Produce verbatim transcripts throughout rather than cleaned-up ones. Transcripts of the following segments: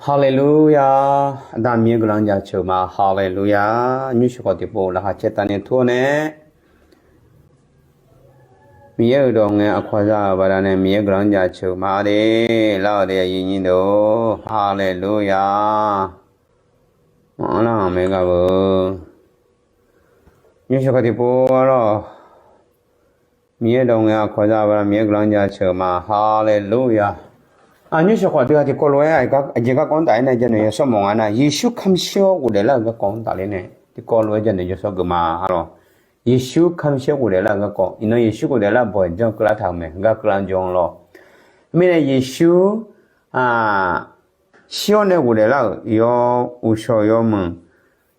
Haleluya. Aqda Miqyaer guiqlanq jaceuq ma. Haleluya. Nymrshawq khawf tiqpov laqkhaq caer tavni tur-awr nae, Miqyaer-euq dawq ngae aqkawq za-euq baqdanae Miqyaer guiqlanq jaceuq ma de. Lar-awq de, aqyuif nyir deuq-or. Haleluya. Maqanr lar-anr mae gaq-eu. Nymrshawq khawf tiqpov arlawr. Miqyaer dawq ngae aqkawq za-eu baqdanae Miqyaer guiqlanq jaceuq ma. Haleluya. Aq, nymrshawq khawf tiqghaq tiqkawv lof-aer aqjeq garkawv-anr tafler nae janoeq yawshawr mawf nga nar, Yeqsur kamq shir-awr ghofdaef lar-euq garkawv-anr tafler nae tiqkawv lof-aer janoeq jawrshawr geuf ma arlawr. Yeqsur kamq shir-awr ghofdaef lar-euq garkawv, iqnan Yeqsur ghofdaef lar-eu bawq janr keuvlar taq-euq mae, gar keuvlar jan lawr. Mirnae Yeqsur, aq, shir-awr nae ghofdaef lar-euq yawr uqshawq yawmuiq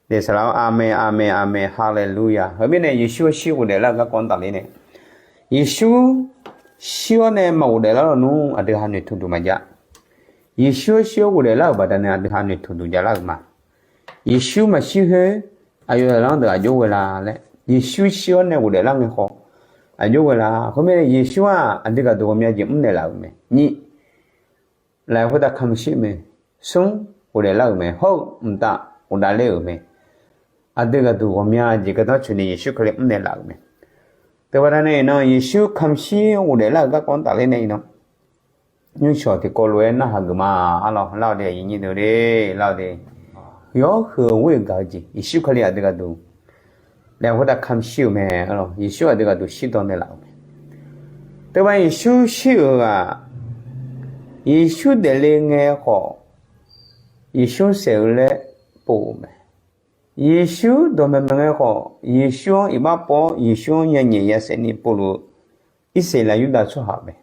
daef saqlaq-awr, aqmeq, aqmeq, aqmeq, haleluya. Heu mirnae Yeqsur-anr shir ghofdaef lar-eu garkawv-anr tafler nae, Yeqsur shir-awr nae maqghofdaef lar lawnmr aqdui ha noeqtmq duq maqjav. Yeqsur-anr shir-awr ghofdaef lar-euq baqdanae aqdui ha noeqtmq duq javlar-euq ma. Yeqsur maqshir khoer aqyawf zaqlanr deuq aqjox ghae la laer, Yeqsur shir-awr nae ghofdaef lar ngae khawf aqjox ghae la. Khoermirnae Yeqsur-aq aqdui gaqduq ghawqmya jeq mrnaeq laf-euq mae. Nyiq, laf-aer khoertav kamq shir-eu mae. Smr, ghofdaef lar-euq mae. Hawr-eu mqtav ghofdaef ler-euq mae. Aqdui gaqduq ghawqmya jeq gardanr tsoeq ni Yeqsur Kali mrnaeq laf-euq mae. Teubaqda nae iqnan Yeqsur kamq shir ghofdaef lar-euq garkawv-anr tafler nae iqnan nymrshawq tiqkawv lof-aer narhaq geuf ma. Arlawr, lar-awq de, aqyuif nyir deuq de, lar-awq de. Yawr heu-eu ghoer-eu gaq-eu jeq Yeqsur Kali aqdui gaqduq laf-aer khoertav kamq shir-euq mae. Arlawr, Yeqsur aqdui gaqduq shirdan naeq laf-euq mae. Teubaqda Yeqsur shir-euq-aq, Yeqsur daefle ngae khawf Yeqsur saef-eu laer pov-euq mae. Yeqsur dawqmaeq maeq ngae khawf Yeqsur-anr iqbax pov-awr Yeqsur-anr yanyaef yasaef ni povluf-eu Irsaqleqlav Yurdav tsawrhaq mae.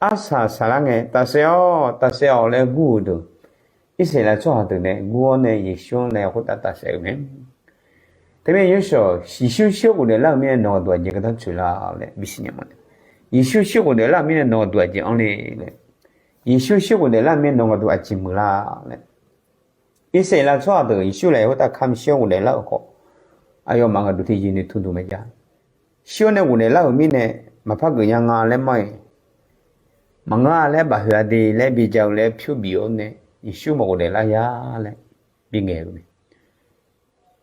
Arsaq saqlar ngae tafsaef-awq, tafsaef-awq laer gur-eu deuq, Irsaqleqlav tsawrhaq deuq nae gur-awr nae Yeqsur-anr laer khoertav tafsaef-eu mae. Teumirnae Yeqsur, Yeqsur shir-awr ghofdaef lar-euq mirnae nawq gaqduq aqjeq gardanr tsoeq la laer bisiq nya ma. Yeqsur shir-awr ghofdaef lar-euq mirnae nawq gaqduq aqjeq anr le laer, Yeqsur shir-awr ghofdaef lar-euq mirnae nawq gaqduq aqjeq muiq la laer, Irsaqleqlav tsawrhaq deuq Yeqsur laf-aer khoertav kamq shir-awr ghofdaef lar-euq khawf, aqyawfmaf gaqduq tiqjeq noeqtmq duq maqjav. Shir-awr nae ghofdaef lar-euq mirnae maqpar geuf nya nga laer mawr-iq, maqngeur-a laer bafhoeq-a de laer bi ja-eu laer pyur bif-awr nae Yeqsur maqghofdaef lar ya laer bingaeq-euq mae.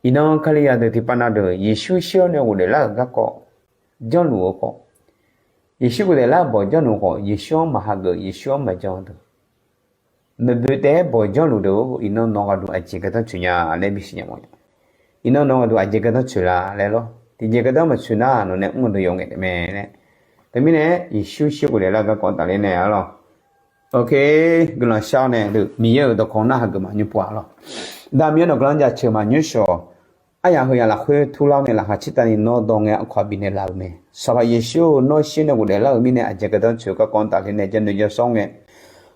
Iqnan Kalizaq deuq tiqpav na deuq Yeqsur shir-awr nae ghofdaef lar-euq garkawv janrluf-eu khawf, Yeqsur ghofdaef lar-eu bawq janrluf khawf Yeqsur-anr maqhageuf, Yeqsur-anr maqjan deuq, maeqboeq taef-aer bawq janrluf deuq-or, iqnan nawq gaqduq aqjeq gardanr tsoeq nya laer bisiq nya ma. Iqnan nawq gaqduq aqjeq gardanr tsoeq la laer lawr. Tiqjeq gardanr maqtsoeq nar nawq nae mr-eu deuq yawf ngaeq taef mae laer. Teumirnae Yeqsur shir-awr ghofdaef lar-eu garkawv tafler nae arlawr. Ok, guiqlanq shar-awr nae deuq Miqyaer-euq dawqkawq narhaq geuf ma nymr pov-a lawr. Aqda Miqyaer nawq guiqlanq jaceuq ma nymrshawq. Aryaq heu yaf lafkhoer turlar nae laqkhaq caer tavni nawr dawq ngae aqkawq-anr bifnaeq laf-euq mae. Sanqpaq Yeqsur-or, nawr shir-awr nae ghofdaef lar-euq mirnae aqjeq gardanr tsoeq-eu garkawv-anr tafler nae janoeq jawrshawr ngae,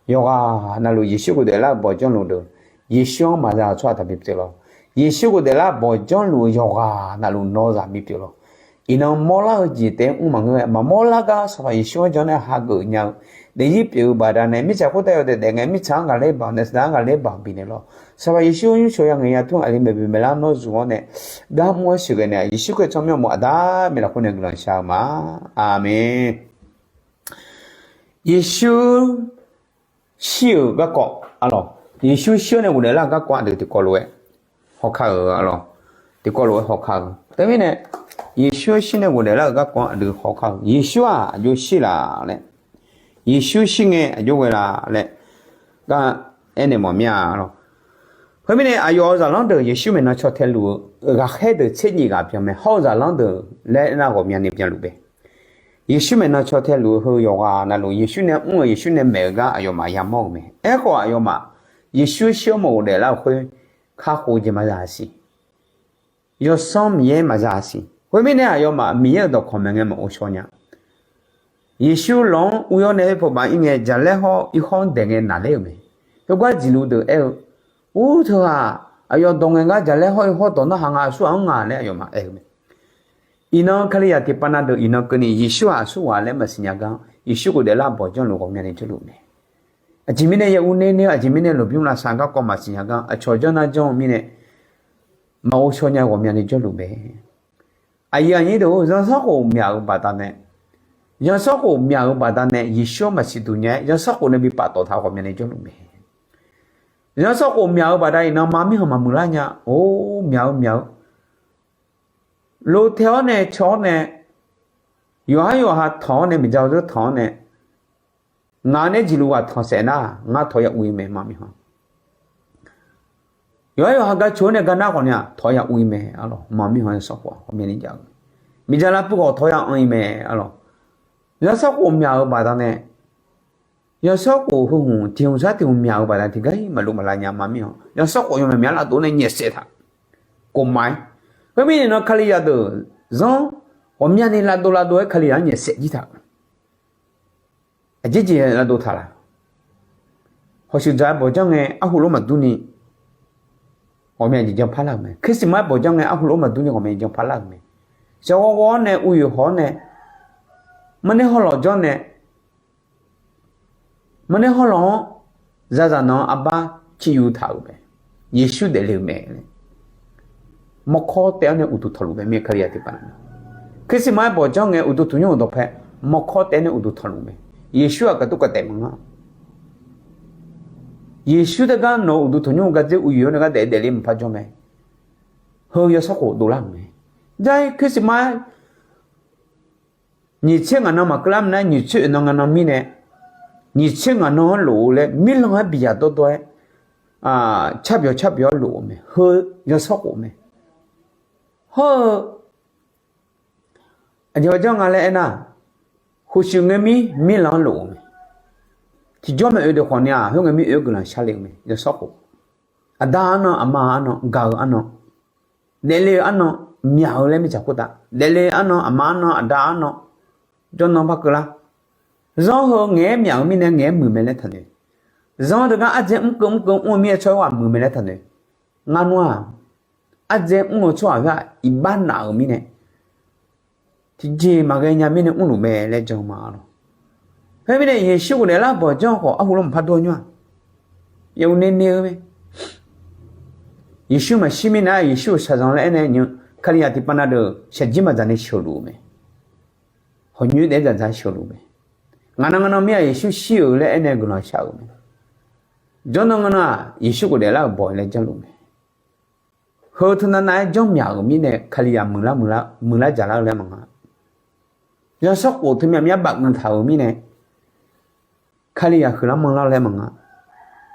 yawqghaq navluf Yeqsur ghofdaef lar-eu bawq janrluf deuq, Yeqsur-anr maqza-eu tsawrhaq taqbi pyeuf lawq. Yeqsur ghofdaef lar-eu bawq janrluf-eu yawqghaq navluf nawr zaq bipyeuf lawq. Iqnan mawrlar-eu jeq taef-aer mr maqngeur-aer, maqmawr lar gar Sanqpaq Yeqsur-anr jan nae hageuf nya-eu daefzir pyeuf-eu baqdanae, mirtsaq khoertav yawdaef daef ngae, mirtsaq-anr ghaqler baq-eu nae saqdaq-anr ghaqler baq-eu bifnaeq lawr. Sanqpaq Yeqsur-anr nymrshawq ya ngaeq ya tmr aqli maeqboeq maeqlar nawr zmq-awr nae, gar mr-awr sheuqghae nae Yeqsur Kali tsawrmyanr mawf aqda mirlafkhoer nae guiqlanq shar-eu ma. Aqmeq. Yeqsur shir-euq garkawv arlawq. Yeqsur shir-awr nae ghofdaef lar-eu garkawv aqdui tiqkawv lof-aer hawkar-euq arlawq. Tiqkawv lof-aer hawkar-eu. Teumirnae Yeqsur shir nae ghofdaef lar-euq garkawv aqdui hawkar-eu. Yeqsur-aq aqjox shir laf laer, Yeqsur shir ngae aqjox ghae la laer gar aernaeq mawf mir-a arlawq. Khoermirnae aqyawf-euq zaqlanr deuq Yeqsur maeqnan caw taeluf-eu ghaqkhaer deuq tser nyif ghaq byan mae. Hawr-eu zaqlanr deuq laer aernar ghawqmyani byanluf mae. Yeqsur maeqnan caw taeluf-eu heu yawqghaq navluf Yeqsur nae mr-euq Yeqsur nae maeq-eu gar aqyawfmaf yamawr-euq mae. Aerkhawf aqyawfmaf Yeqsur shir-awr maqghofdaef lar-euq khoer kakhof-eu jeq maqza siq. Yawsanr Miqyaer maqza siq. Khoermirnae aqyawfmaf Miqyaer-euq dawqkawq maeq ngae maqghov shaw nya. Yeqsur lawq-anr ur yawr nae aerpov baf ir ngae jaqlaer hawr irkhawr-anr daeq ngae naqler-euq mae. Khoergar jeqluf deuq aer-eu, ur teughaq aqyawf dawq ngaeq gar jaqlaer hawr irkhawr dawq narhaq nga aqsurghaq-anr nga laer aqyawfmaf aer-eu mae. Iqnan Kalizaq tiqpav na deuq iqnan keuvni Yeqsur-aq aqsurghaq laer maqsiq nya gar, Yeqsur ghofdaef lar bawq janrluf ghawqmyani jawrluf mae. Aqjeq mirnae ya ur ner ner-eu, aqjeq mirnae lmqbymr lavsav garkawv maqsiq nya gar, aqcawq janr nar janr-eu mirnae maqghov shaw nya ghawqmyani jawrluf mae. Aqyuif aqnyir deuq-or, zanrsanrkhof myaq-euq baqdanae, zanrsanrkhof myaq-euq baqdanae Yeqsur-anr maqsiq duq nya-aer zanrsanrkhof nae bi paftawf taq-eu ghawqmyani jawrluf mae. Zanrsanrkhof myaq-eu baqda iqnan ma mirkhanq maqmuiqlar nya. Or, myaq-eu myaq-eu. Lotae-awr nae caw-awr nae, yawqhar yawqha tanq-awr nae, miqdzaq-eu zeur tanq-awr nae, ngaq nae jeqluf ghaq tanq saef nar, ngar tawq ya uiq mae ma mirkhanq. Yawqhar yawqha gar coq-awr nae gar nar khawf ni-aq, tawq ya uiq mae arlawq, ma mirkhanq zanrsanrkhof-aq ghawqmyani jav-eu. Miqdzaq lavpuq khawf tawq ya anq-iq mae arlawq. Zanrsanrkhof myaq-eu baqda nae, zanrsanrkhof heu hmq tiq hmq sar tiq hmq myaq-eu baqda tiqgar maqlof maqlav nya ma mirkhanq. Zanrsanrkhof yawmyaq myaq lavdov nae nyaefsaef taq. Khofma-aer. Khoermirnae nan Kalizaq deuq zanr ghawqmyani lavdov lavdov-aer Kalizaq-anr nyaefsaef jir taq-euq. Aqjeq jeq lavdov taq laq. Hawshuif dzaq-aer bawqjanr ngae arhu lof maqdur ni ghawqmya jeq jan parlar-euq mae. Christmas-aer bawqjanr ngae arhu lof maqdur ni ghawqmya jeq jan parlar-euq mae. Shawqghawv ghawv-awr nae uiq haw-awr nae, marner hawlawq janr nae, marner hawlawq-anr zaqzaq nan-anr arbar ciqyu taq-euq mae. Yeqsur daefle-euq mae laer, mawrkawr taef-awr nae uqduq tanqluf mae. Mir Kalizaq tiqpav na, Christmas-aer bawqjanr ngae uqduq tanqnymr-euq dawqpae mawrkawr taef-awr nae uqduq tanqluf mae. Yeqsur-aq gaqtur gaqtaef maqnga. Yeqsur teugar nawq-euq uqduq tanqnymr-eu gardzer uiq-awr nae gar daef daefle maqpar jawr mae. Heu zanrsanrkhof dovlar-euq mae. Jar-ir Christmas-aer nyiq tser ngaq nan maqkeuv lar nar, nyiq tser oeq nan ngaq nan mirnae, nyiq tser ngaq nan-anr lof-eu laer mirlan-aer biqyaq dawrdawr-aer, carbyawq carbyawq-aer lof-eu mae. Heu zanrsanrkhof mae. Hawr-eu aqjeq baqjanr nga laer aernar, khoeqshuif ngae mir mirlan-anr lof-eu mae. Tiqjawr maeq oe deuq khawf ni-aq, khoerngae mir oe-aer guiqlanq sharle-eu mae zanrsanrkhof. Aqda arnan, aqma arnan, gaq-eu arnan, daefle-eu arnan, myaq-eu laer mirtsaq khoertav daefle-eu arnan, aqma arnan, aqda arnan, jawrnan par keuvlar. Zanr heu ngaeq-aer myaq-eu mirnae ngaeq-aer muiq mae laer taqnoeq. Zanr teugar ardzae mrkeuv mrkeuv mr-eu mirnae tsawrhaq muiq mae laer taqnoeq. Ngar nmr-aq, ardzae mr-eu tsawrhaq khoer-aq iqbax naf-euq mirnae, tiqjeq maqghae nya mirnae mrluf mae laer jan ma lawq. Khoermirnae Yeqsur ghofdaef lar bawqjanr khawf arhu lawr maqpar dur-a nymr-aq, yaequ nae nae-eu mae. Yeqsur maqshir mirnae Yeqsur-euq shaqzanq laer aernae nymr Kalizaq tiqpav na deuq shaqjir maqdzaq nae sheuqluf-eu mae. Hawqnyoer daef-aer dzaqdzaq sheuqluf mae. Ngaq nan ngaq nan mir-aq Yeqsur shir-euq laer aernae guiqlanq shar-euq mae. Jawrnan ngaq nan-aq Yeqsur ghofdaef lar-euq bawq laer janrluf mae. Heu teunav nav-aer janrmyaq-euq mirnae Kalizaq muiqlar muiqlar muiqlar jaqlar-eu laer maqnga. Zanrsanrkhof teumyav myav bafngaeq taq-euq mirnae Kalizaq huiqlar manrlar laer maqnga.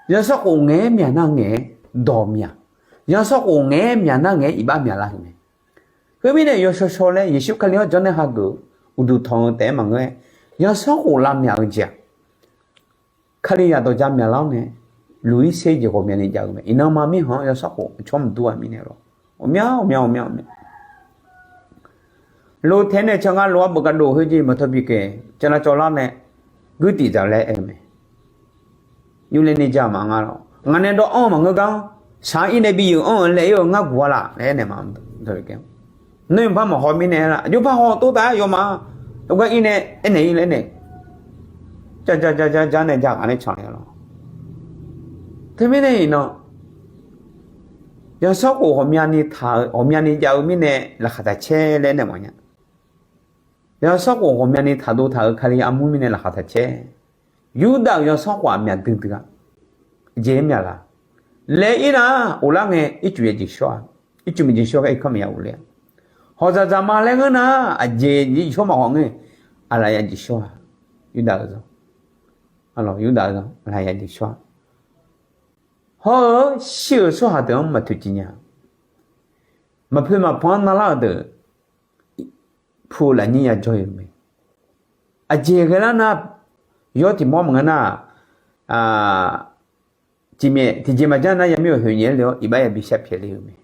Zanrsanrkhof ngaeq-aer myaq nar ngaeq-aer dawq myaq. Zanrsanrkhof ngaeq-aer myaq nar ngaeq-aer iqbax myaqlar-euq mae. Khoermirnae yawshawr shawr laer Yeqsur Kali-anr janrnaeq hageuf-eu uqduq tanq-eu taef-aer maqngeur-aer, zanrsanrkhof lavmyaq-eu jeq-aq, Kalizaq dawqja myaqlar-awr nae, luq-ir ser jeq ghawqmyani jav-eu mae. Iqnan ma mirkhanq-anr zanrsanrkhof tsawrmq dur-a mirnae lawq. Ghawqmya ghawqmya ghawqmya ghawqmya. Lotae nae ca ngar lof-aer beugar dov khoerjeq maqtawr bikaef calavcawv lar nae guirtif dzaq laer aer-eu mae. Yurler ni ja ma ngar lawq. Ngaq nae dawv-anr maqngeur gar-anr shaq-anr ir nae bi yeuq-anr-eu laer ir-eu ngar guq-a laf laer aernaeq ma. Nar yawqpar maqhaw mirnae-a, yawqpar haw tov taf-aer yawma, yawgar ir nae aernaeq ir laer nae, ja ja ja ja ja nae ja ghaq nae canlae lawq. Teumirnae iqnan zanrsanrkhof ghawqmyani taq-eu ghawqmyani jav-eu mirnae laqkhaq taq caer laer naeq mawf nya. Zanrsanrkhof ghawqmyani taqdov taq-euq Kali armur mirnae laqkhaq taq caer. Yurdav-euq zanrsanrkhof-aq myaq duidui-a. Aqjeq-aer myaq laq laer ir nar, ghoflar ngae ircuf ya jeqshawr-a. Ircuf maqjeqshawr gar irkanr maqya ghofler-a. Hawq dzaqdzaq ma laer ngeur nar, aqjeq jeqshawr maqhaw ngae, aqlaf ya jeqshawr-a. Yurdav-eu zanr, aqlaf Yurdav-eu zanr aqlaf ya jeqshawr-a. Hawr-eu shir-euq tsawrhaq deuq-anr maqtoeqciv nya. Maqpoeq maqpan-anr narlar-euq deuq pu-eu lafnyir yajawr-eu mae. Aqjeq ghae lar nar, yawr tiq mawr maqngeur nar, tiqmyaef tiqjeq maqjanr nar yamir-euq hoeqnyaef-aer le-awr iqbax yabi shar pyaeq le-eu mae.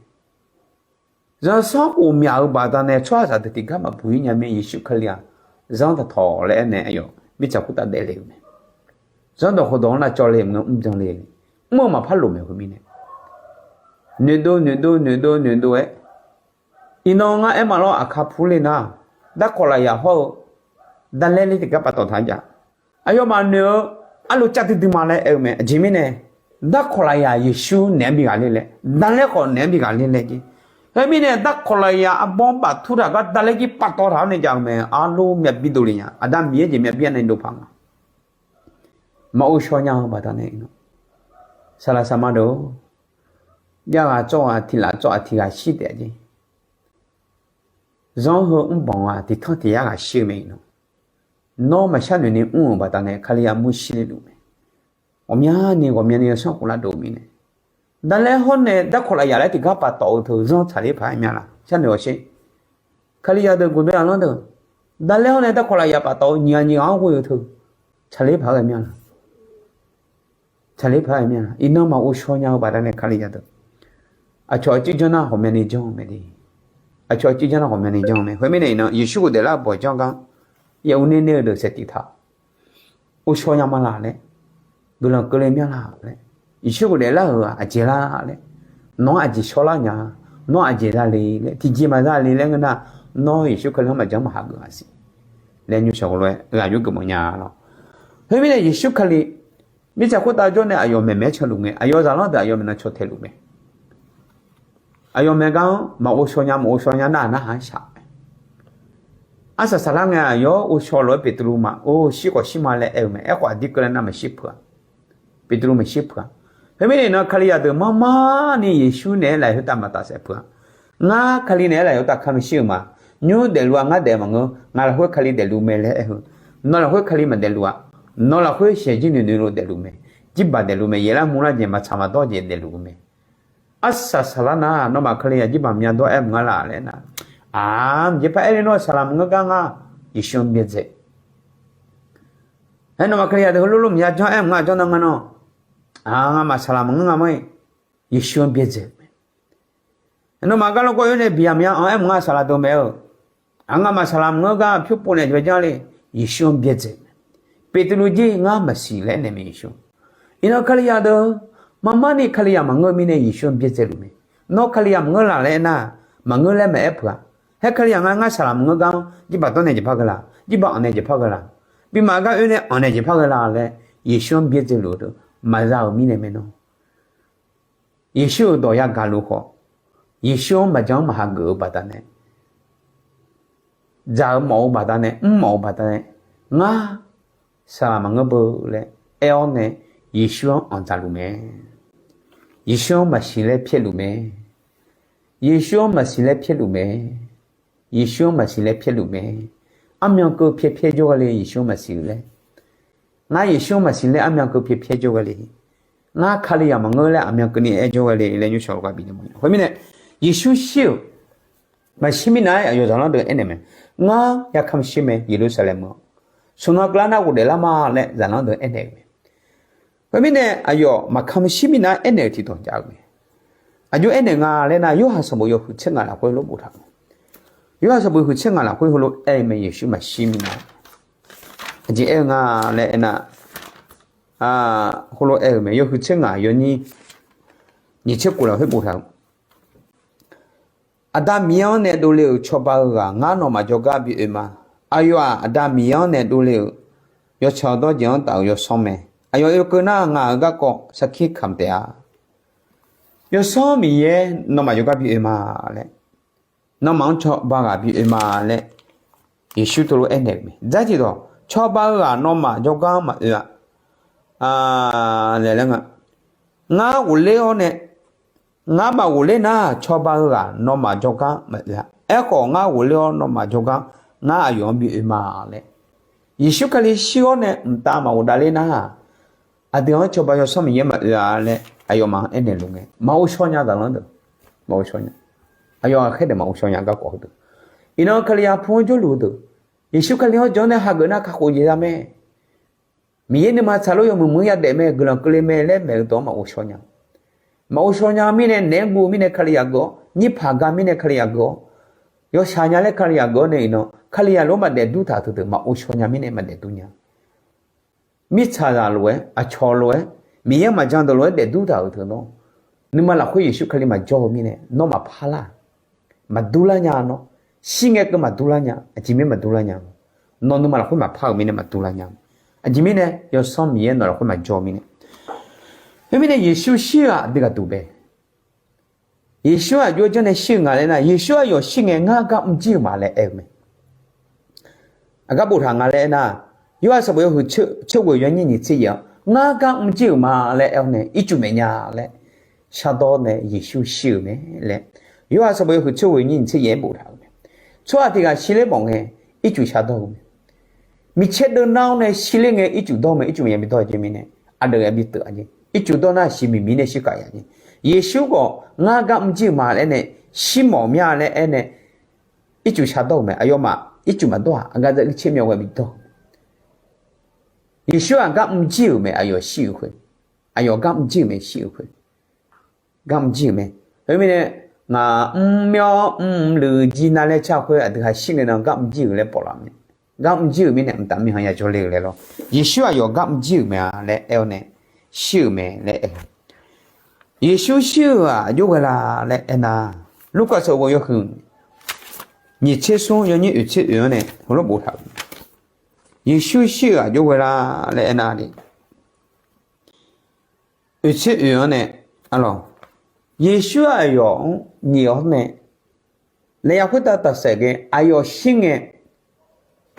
Zanrsanrkhof myaq-euq baqdanae tsawrhaqzaq deuq tiqgar maqbuq-ir nya mae. Yeqsur Kali-aq zanr taqtawq laer aernaeq aqyawf mirtsaq khoertav daefle-eu mae. Zanrdawq khofdawq-anr lavcawv le maqngeur mr jan le. Mr-eu maqpar loq mae heu mirnae. Noeqdov noeqdov noeqdov noeqdov-aer, iqnan ngar aer ma lawr aqkar pur le nar, darkawq lafyaq hawr-eu darlaer ler tiqgar paftawf taq-a jav. Aqyawfmaf noeq-eu arlo cav duidui ma laer aer-eu mae. Aqjeq mirnae darkawq lafyaq Yeqsur naeq-aer bi ghaq ler laer, darlaer khawf naeq-aer bi ghaq ler laer jeq. Khoermirnae darkawq lafyaq arbawr-anr baftaq taq gar darlaer jir paftawf taq-awr nae jav-eu mae. Arlo myav bir dovle nya. Aqda Miqyaer jeq myav bir-a nae dov paq nga. Maqghov shaw nya-eu baqdanae iqnan Saqlaq saqma deuq-or, jav ghaq tsawv ghaq tiq laf tsawv ghaq tiq ghaq shir taef-a jeq. Zanr heu mrbanq-aq tiq tanr tiq yar ghaq shir-eu mae iqnan. Nawr maqshar noeq ni mr-euq baqdanae Kalizaq mur shir le luf mae. Ghawqmyani ghawqmyani yawsanr khof lar dov-eu mirnae, daqlaer hawr nae darkawq lafyaq laer tiqgar paftawf-eu teu zanr tsaqler paq-aer mya laq? Sharnoeq-awq sher. Kalizaq deuq gaqdoe-aq lanr deuq, daqlaer hawr nae darkawq lafyaq paftawf-eu nyiq ghaq nyiq ghaq-anr ghoe-eu teu tsaqler paq-aer ghae mya laq? Tsaqler paq-aer ghae mya laq? Iqnan maqghov shaw nya-eu baqdanae Kalizaq deuq, aqcawq aqcuir janr nar ghawqmyani janr-eu mae de. Aqcawq aqcuir janr nar ghawqmyani janr-eu mae. Khoermirnae iqnan Yeqsur ghofdaef lar-eu bawq janr gar, yaw u ner ner-eu deuq saeqtiq taq, ghovshaw nya ma laq laer, guiqlanq keuvle mya laq laer, Yeqsur ghofdaef lar-euq-aq aqjeq lar laer, nawq-anr aqjeq shawrlar nya, nawr aqjeq zale laer, tiqjeq maqza le laer ngeur nar, nawr Yeqsur Kali-anr maqjanr maqhageuf-a siq laer nymrshawq lof-aer ghaq yur geufmawf nya lawr. Khoermirnae Yeqsur Kali mirtsaq khoertav jawr nae aqyawf maeqmaeq-aer canluf ngae, aqyawf zaqlanr deuq aqyawf maeqnan caw taeluf mae. Aqyawf maeq gar-anr maqghov shaw nya, maqghov shaw nya nar-aq narhaq-anr shaq-a. Arsaq saqlar ngae aqyawf-anr ghovshaw lof-aer Beqtuvluv ma, or shir khawf shir ma laer aer-eu mae. Aerkhawf aqdir keuvle nar maqshir peuq-a. Beqtuvluv maqshir peuq-a. Khoermirnae iqnan Kalizaq deuq marmarni Yeqsur naeq-aer laf-aer khoertav maqtaf saef peuq-a. Ngar Kali naeq-aer laf-aer khoertav kamq shir-euq ma. Nymr daefluf-aq ngar daef maqngeur, ngaq lafkhoer Kali daefluf mae laer aer-eu. Nawq lafkhoer Kali maqdaefluf-aq, nawq lafkhoer shaeq jir noeq noeq lof daefluf mae. Jirbaq daefluf mae, yaeqlar murlar jeq maqtsaq maqdawr jeq daefluf-eu mae. Arsaq saqlar nar nawmaf Kalizaq jirbaq mya dawr aer mq ngar laf laer nar, aq, mqjeq par aer le nawr saqlaq maqngeur gar ngar Yeqsur-anr byaerdzae. Aer nawmaf Kalizaq deuq heulof lof maqya janr aer mq ngar janr nar nga nawr, aq, ngamaf saqlaq maqngeur nga ma-ir, Yeqsur-anr byaerdzae-eu mae. Nawmaf gar lawrgawv oer nae biqyamq mya-anr aer mq ngar saqlaq deuq mae-eu. Aq, ngamaf saqlaq maqngeur gar pyur pov nae jeq bae janr le, Yeqsur-anr byaerdzae-eu mae. Beqtuvluv jir ngar maqsiq laer aernaeq mae Yeqsur. Iqnan Kalizaq deuq, marmarni Kalizaq maqngeur-eu mirnae Yeqsur-anr byaerdzae luf mae. Nawr Kalizaq maqngeur laf laer aernar, maqngeur laer maqaer peuq-a. Haer Kalizaq nga ngar saqlaq maqngeur gar-anr jirbaq dawr nae jeq par ghae la, jirbaq anq nae jeq par ghae la, bimaf gar oer nae anq nae jeq par ghae la laer Yeqsur-anr byaerdzae luf-eu deuq maqza-euq mirnae mae nawr. Yeqsur-euq dawq yagaq luf khawf, Yeqsur-anr maqjan-anr maqhageuf-eu baqdanae, dzaq-eu mawf-eu baqdanae, mrmawf-eu baqdanae, ngar saqlaq maqngeur beu laer aer-awr nae Yeqsur-anr anqdzaq luf mae. Yeqsur-anr maqsiq laer pyaerluf mae. Yeqsur-anr maqsiq laer pyaerluf mae. Yeqsur-anr maqsiq laer pyaerluf mae. Armyan keuv pyaer pyaer jawrghae le Yeqsur-anr maqsiq laer. Ngar Yeqsur-anr maqsiq laer armyan keuv pyaer pyaer jawrghae le. Ngar Kalizaq maqngeur laer armyan keuvni aer jawrghae le laer nymrshawq lof-aer bifnaeq mawf-a. Khoermirnae, Yeqsur shir-euq maqshir mirnav-aer aqyawf zaqlanr deuq aernaeq mae. Ngar ya kamq shir mae, Yeqlursaqlaeq-awr smq nan keuvlar nar ghofdaef lar ma laer zaqlanr deuq aernaeq-euq mae. Khoermirnae aqyawf maqkamq shir mirnav-aer aernaeq-euq tiqdawq jav-eu mae. Aqjox aernaeq nga laer nar, Yorhaq sanqbof yawhuiq tser ngaq lafkhoer lof boftaq-euq. Yorhaq sanqbof yawhuiq tser ngaq lafkhoer heulof-aer-eu mae, Yeqsur maqshir mirnav. Aqjeq aer-eu nga laer aernar, heulof-aer-euq mae, yawhuiq tser ngaq yawnyir nyiq tser khof lafkhoer boftaq-euq. Aqda Miqyaer-anr nae dovle-euq cawba-eu ghaq ngar nawmaf jawrgar bi oe ma. Aqyawf-aq, Aqda Miqyaer-anr nae dovle-euq yawtsaq dawrjeq-anr taf-euq yawsanr mae. Aqyawf oekeuv nar, ngaq-euq garkawv sarkir kamq taef-a. Yawsanr Miqyaer nawmaf jawrgar bi oe ma laer, nawmaf-anr cawba ghaq bi oe ma laer, Yeqsur teulof-aer naeq-euq mae. Dzardziq dawq, cawba-eu ghaq nawmaf jawrgar maqoe-a. Laer laer nga, ngar ghofler-awr nae, ngar maqghofler nar, cawba-eu ghaq nawmaf jawrgar maqoe-a. Aerkhawf, ngar ghofler-awr nawmaf jawrgar, ngar aqyawf-anr bi oe ma laer, Yeqsur Kali shir-awr nae mqtav maqghofdav ler nar, aqdui-anr cawba yawsanr Miqyaer maqoe-a laer aqyawfmaf-anr aernaeq luf ngae, maqghov shaw nya zaqlanr deuq. Maqghov shaw nya. Aqyawf ghaqkhaer deuq maqghov shaw nya garkawv heudeuq. Iqnan Kalizaq pu-anr jawrluf-eu deuq, Yeqsur Kali-anr jan nae hageuf nar kakhof jeq za mae. Miqyaer nuima tsaqlof yawmuiq muiq-anr yadaef mae, guiqlanq keuvle mae laer maeq-eu dawq-anr maqghov shaw nya. Maqghov shaw nya mirnae, naeq-aer guv-eu mirnae Kalizaq geuf-awr, nyirpaq ga mirnae Kalizaq geuf-awr, yawshaq nya laer Kalizaq geuf-awr nae iqnan Kalizaq lof-aer maqdaef dur taq-euq teudeuq maqghov shaw nya mirnae maqdaef dur nya. Mirtsaqzaq lof-aer, aqcawq lof-aer, Miqyaer maqjan deuq lof-aer daefdur taq-euq teu nawr, nuima lafkhoer Yeqsur Kali maqjawr-eu mirnae nawr maqpar lar. Maqdur lar nya nawr. Shir ngae keuv maqdur lar nya, aqjeq mirnae maqdur lar nya. Nawr nuima lafkhoer maqpar-euq mirnae maqdur lar nya. Aqjeq mirnae, yawsanr Miqyaer nawq lafkhoer maqjawr-eu mirnae. Khoermirnae Yeqsur shir-eu-aq aqdui ghaqduq bae. Yeqsur aqjox-aer janrnae shir-eu nga laer nar, Yeqsur aqyawf shir ngae ngar gar mrjir-euq ma laer aer-eu mae. Aqgar boftaq nga laer aernar, Yorhaq sanqbof yawhuiq tser ghoeq yawnyir nyiq tser yaef-anr, Ngar gar mrjir-euq ma laer aer-awr nae ircuf maeq nya laer shardawr nae Yeqsur shir-euq mae laer, Yorhaq sanqbof yawhuiq tser ghoeq nyiq tser yaef-aer boftaq-euq mae. Tsawrhaq tiq ghaq shirler mawf ngae ircuf shardawr-eu mae. Miqcaer deuvnar-awr nae shirler ngae ircuf dawr mae, ircuf maeq ya bi dawr-eu jeq mirnae, aqdui ya bi teuf-a jeq. Ircuf dawr nar shiq miqmiq nae shir kaq ya jeq. Yeqsur khawf ngar gar mrjir-euq ma laer nae shir mawf mya laer aer nae ircuf shardawr-euq mae. Aqyawfmaf ircuf maqdawr-aq aqgaf dzav irtser myawf ghae bi dawr-eu mae. Yeqsur-aq gar mrjir-euq mae, aqyawf shir-euq khoer. Aqyawf gar mrjir-euq mae, shir-euq khoer. Gar mrjir-euq mae. Khoermirnae, ngaq mrmyawr mrluiv jir nar laer car khoer aqdui ha shir ngae nan gar mrjir-euq laer pawflaf mae. Gar mrjir-euq mirnae mqtav miqha ya jawrle-eu laer lawr. Yeqsur aqyawf gar mrjir-euq mae-a laer aer-awr nae shir-euq mae laer aer-eu. Yeqsur shir-euq-aq jawrghae la laer aernar, Lurkaf sanqbof yawhuiq nyiq tser smr yawnyir oeq tser oeq-anr nae heulof boftaq-euq. Yeqsur shir-euq-aq jawrghae la laer aernar ni, oeq tser oeq-anr nae, alawq, Yeqsur aqyawf-anr nyiq-awr nae, lafyaf khoertav taqsaef ghae aqyawf shir ngae,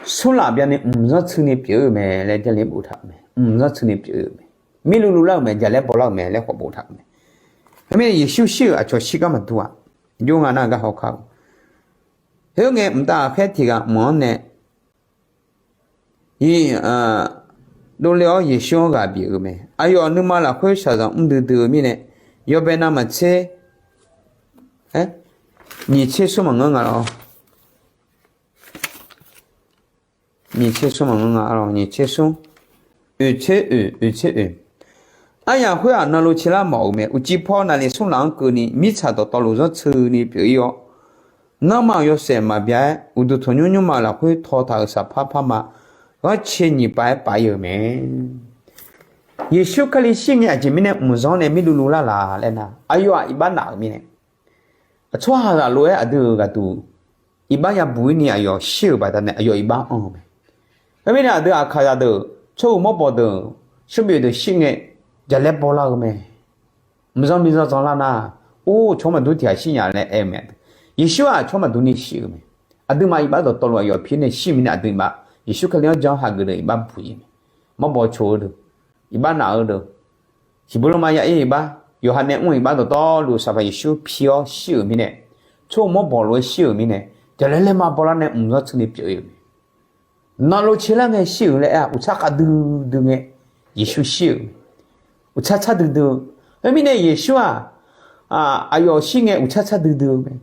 smrlaf byanni mqzanr tsuini pyeuf-eu mae laer jarle boftaq-euq mae. Mqzanr tsuini pyeuf-eu mae. Mirluvluv lar-euq mae, jaqlaer bawlar-euq mae laer khawf boftaq-euq mae. Khoermirnae Yeqsur shir-euq aqcawq shir gar maqdur-aq, jawr nga nar gar hawkar-eu. Khoerngae mqtav ghaqkhaer tiq ghaq mq-anr nae, dovle-awr Yeqsur-anr ghaq bif-eu mae. Aqyawf nuima lafkhoer shaqzanq mr duidui-eu mirnae, yawbae navmaqtser nyiq tser smr maqngeur nga lawr. Nyiq tser smr maqngeur nga lawr, nyiq tser smr, oeq tser oeq, oeq tser oeq. Aryaq khoer-aq nanlov tserlar mawf-euq mae. Uqcif paw naqli smrlaf-anr keuvni mirtsaq dawqtawvluf zanrtsuini pyeuf-ir-awr, nanrma yawshaef maqbya-aer uqduq tanqnymr nymrma lafkhoer tawtaq-euq saqpar parma ghanrcae nyiq pav-aer pav-ir-euq mae. Yeqsur Kali shir ngae aqjeq mirnae mqzanr nae mirluvluv lar laf laer nar, aqyawf-aq iqbax naf-euq mirnae, tsawrhaq ghaq lof-aer aqdui-euq ghaqduq iqbax yabuq-ir ni aqyawf shir-euq baqdanae aqyawf iqbax anr-eu mae. Khoermirnae aqdui aqkaqzaq deuq, tsawrhaq mawrbawq deuq, shawrbyov deuq shir ngae, jaqlaer bawlar-eu mae. Mqzanr bi zanr zanlar nar, or, tsawrmaqdur tiq ghaq shir nya laer aer-eu mae. Yeqsur-aq tsawrmaqdur ni shir-euq mae. Aqduimaf iqbax dawqtawvluf aqyawf pir nae shir-eu mirnae aqduimaf Yeqsur Kali-anr jan hageuf deuq iqbax buq-ir mae. Mawrbawq coq-eu deuq iqbax naf-eu deuq, siqbuq lanma ya-ir iqbax, yawqha nae mr-eu iqbax dawqtawvluf Sanqpaq Yeqsur pi-awr shir-euq mirnae, tsawrhaq mawrbawq lof-aer shir-euq mirnae, jaqlaer laerma bawlar nae mqzanr tsuini pyeuf-ir-euq mae. Nanlov tserlar ngae shir-euq laer aer-aq, uqtsar khavdui dui ngae Yeqsur shir-euq mae. Uqtsar tsar duidui-eu. Khoermirnae Yeqsur-aq, aqyawf shir ngae uqtsar tsar duidui-eu mae.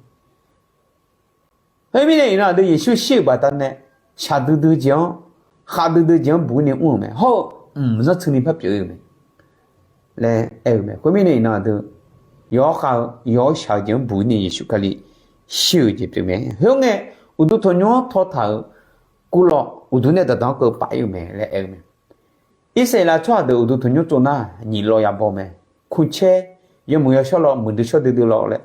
Khoermirnae iqnan aqdui Yeqsur shir-euq baqdanae, shaqdui dui jeq-anr, khavdui dui jeq-anr buq-ir ni mr-euq mae. Hawr-eu mqzanr tsuini par pyeuf-ir-euq mae laer aer-eu mae. Khoermirnae iqnan aqdui yawqhawr khav-eu, yawqhawr shaq-eu jeq-anr buq-ir ni Yeqsur Kali shir-euq jeq pyeuf mae. Khoerngae, uqduq tanqnymr-anr tawtaq-euq kuvlawv uqduq nae daqdanr keuv paf-ir-euq mae laer aer-eu mae. Irsaqleqlav tsawrhaq deuq uqduq tanqnymr tsov nar, nyiq lawv yabaw mae. Kuq caer, yawmuiq yawshawr lawv, muiqdui shawr duidui lawv laer,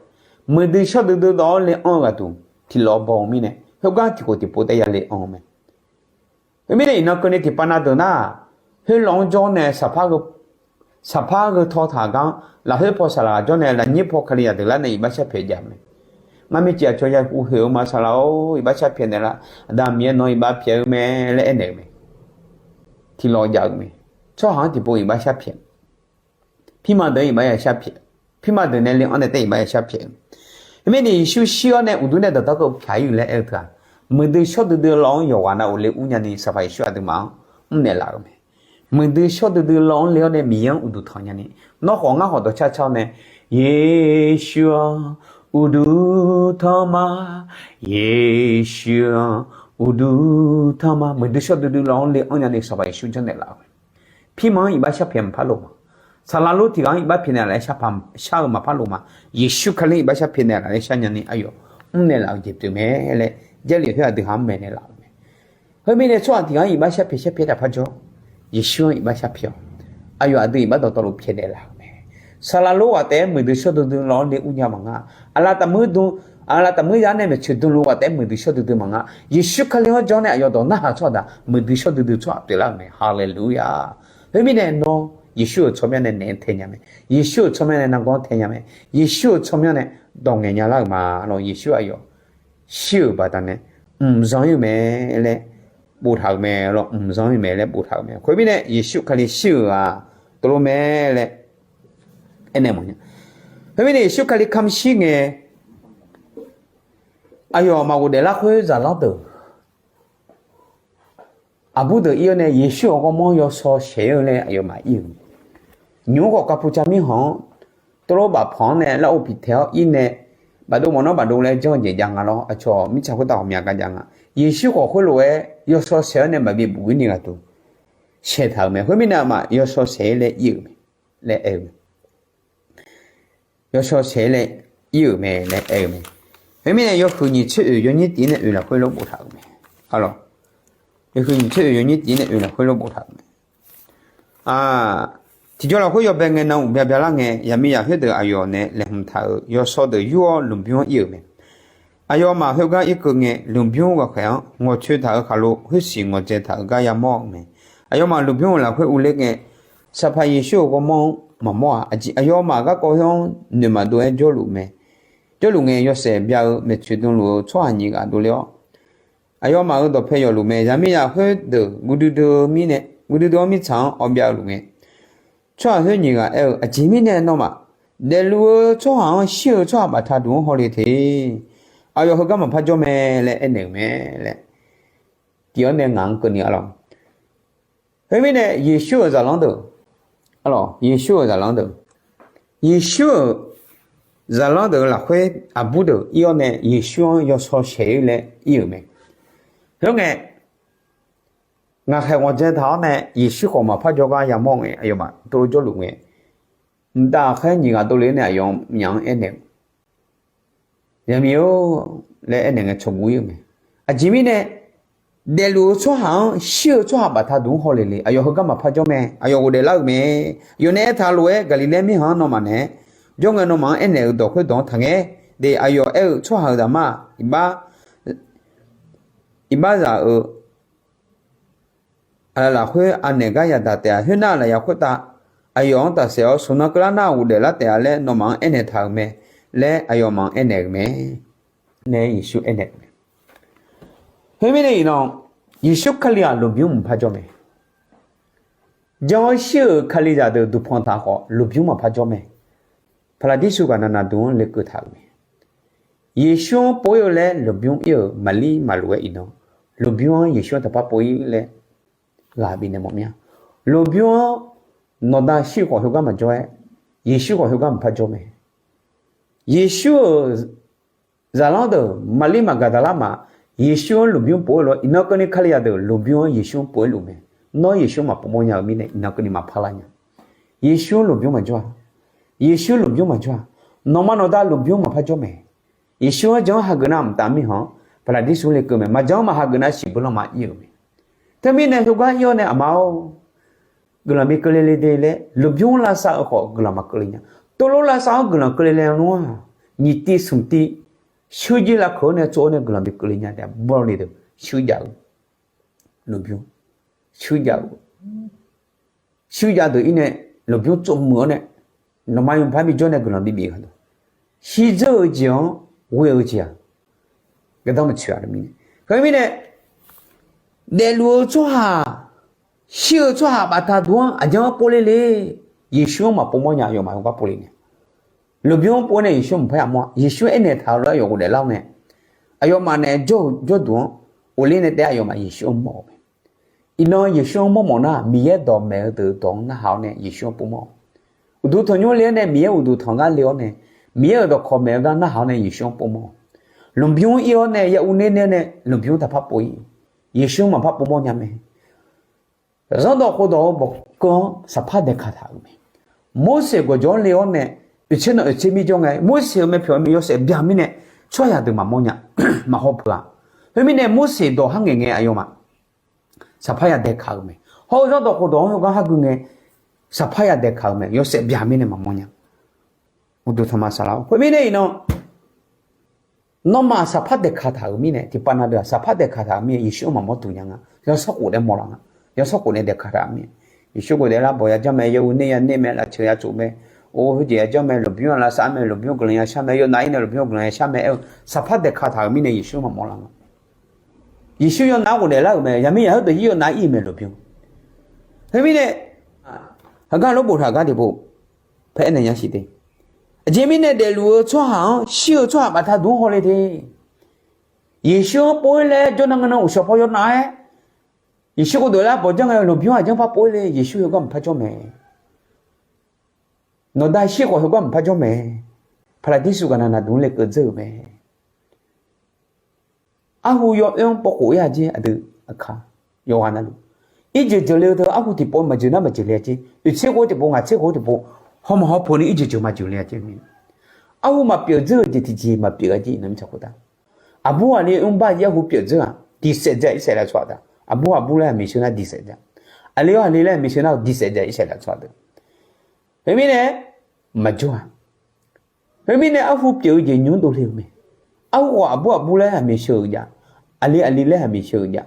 muiqdui shawr duidui lawv-anr le anr-eu ghaqduq tiq lawv baw-eu mirnae, khoergar tiq khof tiqpov taef yale anr-eu mae. Khoermirnae iqnan keuvni tiqpav na deuq nar, khoerlawv-anr jawr nae saqpar heu tawtaq gar-anr, lafkhoer paw saqlaq ghaq jawr nae lafnyir paw Kalizaq deuq lar nae iqbax sharpyaeq jav mae. Ngar mircif aqcawq ya uv hoeq-eu ma saqlaq-or, iqbax sharpyaeq naeqlaf, Aqda Miqyaer nawq-anr iqbax pyaeq-eu mae laer aernaeq-eu mae. Tiq lawv jav-eu mae. Tsawrhaq-anr tiqpov iqbax sharpyaeq, pirma deuq-anr iqbax ya sharpyaeq, pirma deuq nae le anr nae taef iqbax ya sharpyaeq-eu. Khoermirnae Yeqsur shir-awr nae uqduq nae dawqtawvluf pyaq-ir-euq laer aer-eu teu-aq, muiqdui shawr duidui lawv-anr yawqghaq navluf le ur nyani Sanqpaq Yeqsur aqduimaf-anr mrnaeq laf-eu mae. Muiqdui shawr duidui lawv-anr le-awr nae Miqyaer-anr uqduq tanq nyani, nawr khawf ngar khawf dawqcar car-awr nae, Yeqsur-anr uqduq tanq ma, Yeqsur-anr uqduq tanq ma, muiqdui shawr duidui lawv-anr le anr nyani Sanqpaq Yeqsur janrnaeq laf-eu mae. Pirma-anr iqbax sharpyaeq maqpar loq ma. Saqlaq lor tiq ghaq-anr iqbax pyaeq naeqlaf-aer shar-eu maqpar loq ma. Yeqsur Kali-anr iqbax sharpyaeq naeqlaf-aer sharnya ni aqyawf mrnaeq laf-eu jeq pyeuf mae laer, Jarlif khoer aqdui ha-anr maeqnaeq laf-eu mae. Khoermirnae tsawrhaq tiq ghaq-anr iqbax sharpyaeq sharpyaeq taf par jawr, Yeqsur-anr iqbax sharpyaeq-awq. Aqyawf aqdui iqbax dawqtawvluf pyaeqnaeq laf-eu mae. Saqlaq lor ghaq taef-aer muiqdui shawr duidui lawv-anr le ur nya maqnga. Aqlaf taf muir dui, aqlaf taf muir ya nae maeqtsoeq dui luf ghaq taef-aer muiqdui shawr duidui maqnga. Yeqsur Kali-anr jawr nae aqyawf dawq narhaq tsawrhaq deuq-aq muiqdui shawr duidui tsawrhaq pyeuflar-euq mae. Haleluya. Khoermirnae nawr Yeqsur-euq tsawrmyanr nae naeq-aer tae nya mae. Yeqsur-euq tsawrmyanr nae nargawr-anr tae nya mae. Yeqsur-euq tsawrmyanr nae dawq ngaeq nya lar-euq ma lawr. Yeqsur aqyawf shir-euq baqdanae mqzanr-ir-eu mae laer boftaq-euq mae lawr. Mqzanr-ir-eu mae laer boftaq-euq mae. Khoermirnae Yeqsur Kali shir-euq-aq, tov lor mae laer aernaeq mawf nya. Khoermirnae Yeqsur Kali kamq shir ngae, aqyawf maqghofdaef lar khoer zaqlanr deuq, aqbur deuq ir-awr nae Yeqsur-euq ghawrmawr-anr yawshaw shaeq-eu laer aqyawfmaf ir-euq mae. Nymq-mr khawf kapucav mirkhanq-anr tov lor bafpanq-anr nae lar-or piqtaeq-awr ir nae, bafdov mawfnawr bafdov laer janr-eu jeq jav nga lor. Aqcawq mirtsaq khoertav ghawqmya gar jav nga. Yeqsur khawf khoerlof-aer yawshaw shaeq-awr nae maqbi buf-ir ni ghaq duq shaeq taq-euq mae. Khoermirnae aqma yawshaw shaeq-ir laer ir-euq mae laer aer-eu mae. Yawshaw shaeq-ir laer ir-euq mae laer aer-eu mae. Khoermirnae yawhuiq nyiq tsoer oeq yawnyir tiq-ir nae oeq lafkhoer lof boftaq-euq mae. Yawhuiq nyiq tsoer oeq yawnyir tiq-ir nae oeq lafkhoer lof boftaq-euq mae. Tiqjawr lafkhoer yawbae ngae nan uqbya byalar ngae, yaqmiqzaq khoerdeuq aqyawf nae laeqhmq taq-euq yawshawr deuq yur-awr lmqbymr-anr ir-euq mae. Aqyawfmaf khoergar irkeuv ngae, lmqbymr ghaqkhaeq-anr ngawqcoe taq-euq khaqlo khoersiq ngawqdzae taq-euq gar yamawr-euq mae. Aqyawfmaf lmqbymr-euq lafkhoer uvler ngae, Saqpaq Yeqsur-euq ghawrmawr-anr maqmawr-aq, aqjeq aqyawfmaf garkawv hawr-anr noeqmaf dov-aer jawrluf mae. Jawrluf ngae, yawshaef bya-eu maeqtsoeq dmluf-eu tsawrhaq nyiq ghaq dovle-awr, aqyawfmaf-euq dawqpae yawfluf mae. Yaqmiqzaq khoerdeuq guv duidui-eu mirnae, guv duidui-awr mirtsaq-anr awv bya-eu luf ngae, tsawrhaq khoer nyiq ghaq aer-eu, Aqjeq mirnae nawmaf daefluf-eu tsawrhaq-anr shir-eu tsawrhaq baftaq duq-anr hawle te. Aqyawf heugar maqpar jawr mae laer aernaeq-euq mae laer, tiq-awr nae ngaq-anr keuvni arlawr. Khoermirnae Yeqsur-euq zaqlanr deuq, Yeqsur-euq zaqlanr deuq, Yeqsur-euq zaqlanr deuq-eu lafkhoer aqbur deuq ir-awr nae Yeqsur-anr yawshaw shaeq-ir laer ir-euq mae. Khoerngae, ngaqkhaeq ngawqdzae taq-awr nae Yeqsur khawf maqpar jawrgar yamawr ngae, aqyawfmaf tov jawrluf ngae, mqtav khaer nyiq ghaq dovle nae aqyawfmaf-anr aernaeq-eu, Yaqmiq-or laer aernaeq ngae tsawqguv-ir-euq mae. Aqjeq mirnae daefluf-eu tsawrhaq-anr shir-eu tsawrhaq baftaq duq-anr hawle le. Aqyawf heugar maqpar jawr mae. Aqyawf ghofdaef lar-euq mae. Aqyawf nae aertaq lof-aer Gaqliqlaer mirkhanq-anr nawmaf naeq-aer jawr ngae, nawmaf-anr aernaeq-euq dawq khoerdawq-anr taqngaer de. Aqyawf aer-eu tsawrhaq-euq zaqmar-aq, iqbax, iqbaxzaq-euq aqlaf lafkhoer anaeq gar yadaq taef-a. Khoernar, lafyaq khoertav aqyawf-anr tafsaef-awr, smq nan keuvlar nar ghofdaef lar taef-a laer nawmaf-anr aernaeq taq-euq mae laer aqyawfmaf-anr aernaeq-euq mae laer Yeqsur aernaeq-euq mae. Khoermirnae iqnan, Yeqsur Kali-aq lmqbymr maqpar jawr mae. Jan-awr shir-euq Kalizaq deuq duqpanq taq khawf lmqbymr maqpar jawr mae. Paqlaqdirsuv ghaqnav navduq-anr lekeuv taq-euq mae. Yeqsur-anr pov-ir-eu laer lmqbymr ir-euq maqlir maqlof-aer iqnan, lmqbymr-anr Yeqsur-anr taqpar pov-ir laer ghaq bifnaeq mawf mir-a. Lmqbymr-anr nawqda shir-eu khawf heugar maqjawr-aer, Yeqsur khawf heugar maqpar jawr mae. Yeqsur-euq zaqlanr deuq Maqlir maqgaqdaqlar maf, Yeqsur-anr lmqbymr pov-ir lof-aer, iqnan keuvni Kalizaq deuq lmqbymr-anr Yeqsur-anr pov-ir luf mae. Nawr Yeqsur maqpov mawrnya-eu mirnae iqnan keuvni maqpar lar-nya. Yeqsur-anr lmqbymr maqjawr-a. Yeqsur lmqbymr maqjawr-a. Nawqma nawqda lmqbymr maqpar jawr mae. Yeqsur-anr jan-anr hageuf nar mqtav mirkhanq-anr Paqlaqdirsuv lekeuv mae. Maqjan-anr maqhageuf nar siqbur lanma ir-euq mae. Teumirnae heugar ir-awr nae aqma-or, guiqlanq bi keuvle le de laer lmqbymr lavsav-eu khawf guiqlanq maqkeuvle nya. Tov lof lavsav-anr guiqlanq keuvle le nmr-aq, nyiq tiv smq tiv shuir jir lavkeuq-awr nae tsov-awr nae guiqlanq bi keuvle nya taef-a. Bawle deuq shuir jav-eu lmqbymr, shuir jav-eu, shuir jav deuq ir nae lmqbymr tsov muiq-awr nae, nawqma yawpar bijawr nae guiqlanq bi bif-eu gharduq, shirdzeur-eu jeq-anr ghoe-eu jeq-aq, gardanr maqtsoeq-a. Teumirnae, daefluf-eu tsawrhaq, shir-eu tsawrhaq baqtaq duq-anr aqjan-anr povle le. Yeqsur-anr maqpov mawrnya, aqyawfmaf heugar povle nae, lmqbymr-anr pov-aer nae Yeqsur maqpar yamawr. Yeqsur aernaeq taq-eu lof-aer aqyawf ghofdaef lar-awr nae, aqyawfmaf naeq-aer jawr-eu jawrduq-anr ghofler nae taef-aer aqyawfmaf Yeqsur-anr mawr-euq mae. Iqnan Yeqsur-anr mawrmawf nar, Miqyaer dawqmaeq-eu deuq dawq-anr narhaq-awr nae Yeqsur-anr povmawr-awq. Uqduq tanqnymr le-awr nae Miqyaer uqduq tanq gar le-awr nae, Miqyaer-euq dawqkawq maeq-eu gar narhaq-awr nae Yeqsur-anr povmawr-awq. Lmqbymr ir-awr nae yaur ner ner nae lmqbymr taqpar pov-ir, Yeqsur-anr maqpar povmawr nya mae. Zanrdawq khofdawq-eu bawqkeuv-anr saqpar daeqkaq taq-euq mae. Morseq gawqjawq-anr le-awr nae, oeqtser nan oeqtser mir jawr ngae, Morseq-euq myavpyawq yawshaef bya mirnae, tsawrhaqzaq deuq maqmawr nya, maqhaw peuq-a. Khoermirnae Morseq dawq har ngaeq ngae aqyawfmaf saqpar ya daeqkaq-euq mae. Hawr-eu zanrdawq khofdawq-anr heugar har gui ngae, saqpar ya daeqkaq-euq mae. Yawshaef bya mirnae maqmawr nya. Uqduq tanqma saqlaq-awr. Khoermirnae iqnan, nawmaf saqpar daeqkaq taq-euq mirnae, tiqpav na deuq-aq saqpar daeqkaq taq-euq mirnae Yeqsur-anr maqmawr duq nya nga. Zanrsanrkhof nae mawrlaf nga. Zanrsanrkhof nae daeqkaq taq-euq mirnae, Yeqsur ghofdaef lar, bawq yajanr mae, yawur ner ya ner mae, lafceuq ya tsof mae, or, khoerjeq yajanr mae, lmqbymr-anr lavsav mae, lmqbymr guiqlanq ya shar mae, yawnav ir nae lmqbymr guiqlanq ya shar mae aer-eu saqpar daeqkaq taq-euq mirnae Yeqsur maqmawr laf nga. Yeqsur yawnav-anr ghofdaef lar-euq mae. Yaqmir yaq heudeuq ir yawnav ir-euq mae lmqbymr. Khoermirnae, Heugar lof boftaq gar tiqpov, paer aernaeq nya siq te. Aqjeq mirnae daefluf-eu tsawrhaq-anr shir-eu tsawrhaq baqda duq-anr hawle te. Yeqsur-anr pov-ir laer jawrnan ngeunan uqshawq paw yawnav-aer, Yeqsur khawf deuq laer bawq janr ngae lmqbymr aqjanr par pov-ir le. Yeqsur heugar maqpar jawr mae. Nawqda shir khawf heugar maqpar jawr mae. Paqlaqdirsuq gaqnaq naqduq-anr lekeuv dzeur-euq mae. Arhu yawoer-anr povkhof-ir-a jer aqdui aqkaq yawqghaq navluf. Irjeuq jeuqle-eu teu arhu tiqpov maqjeuq nar maqjeuq le-a jer. Oeqtser khof tiqpov ngaqtser khof tiqpov hawmaq hawpeuq ni irjeuq jeuq maqjeuq le-a jer. Arhu maqpyeuf dzeur-eu jeq tiqjeq maqpyeuf-a jer iqnan mirtsaq khoertav. Aqbur aqli mrbar-a arhu pyeuf dzeur-aq diqsaef dzae irsaef laer tsawrhaq deuq. Aqbur aqbur laer aqmiq sheu nar diqsaef dzae. Aqli-awr aqli laer aqmiq sheu nar diqsaef dzae irsaef laer tsawrhaq deuq. Khoermirnae maqjawr-aq. Khoermirnae arhu pyeuf-eu jeq nymq-mr dovle-euq mae. Arhu khawf aqbur aqbur laer aqmiq sheu-euq jav. Aqli aqli laer aqmiq sheu-euq jav.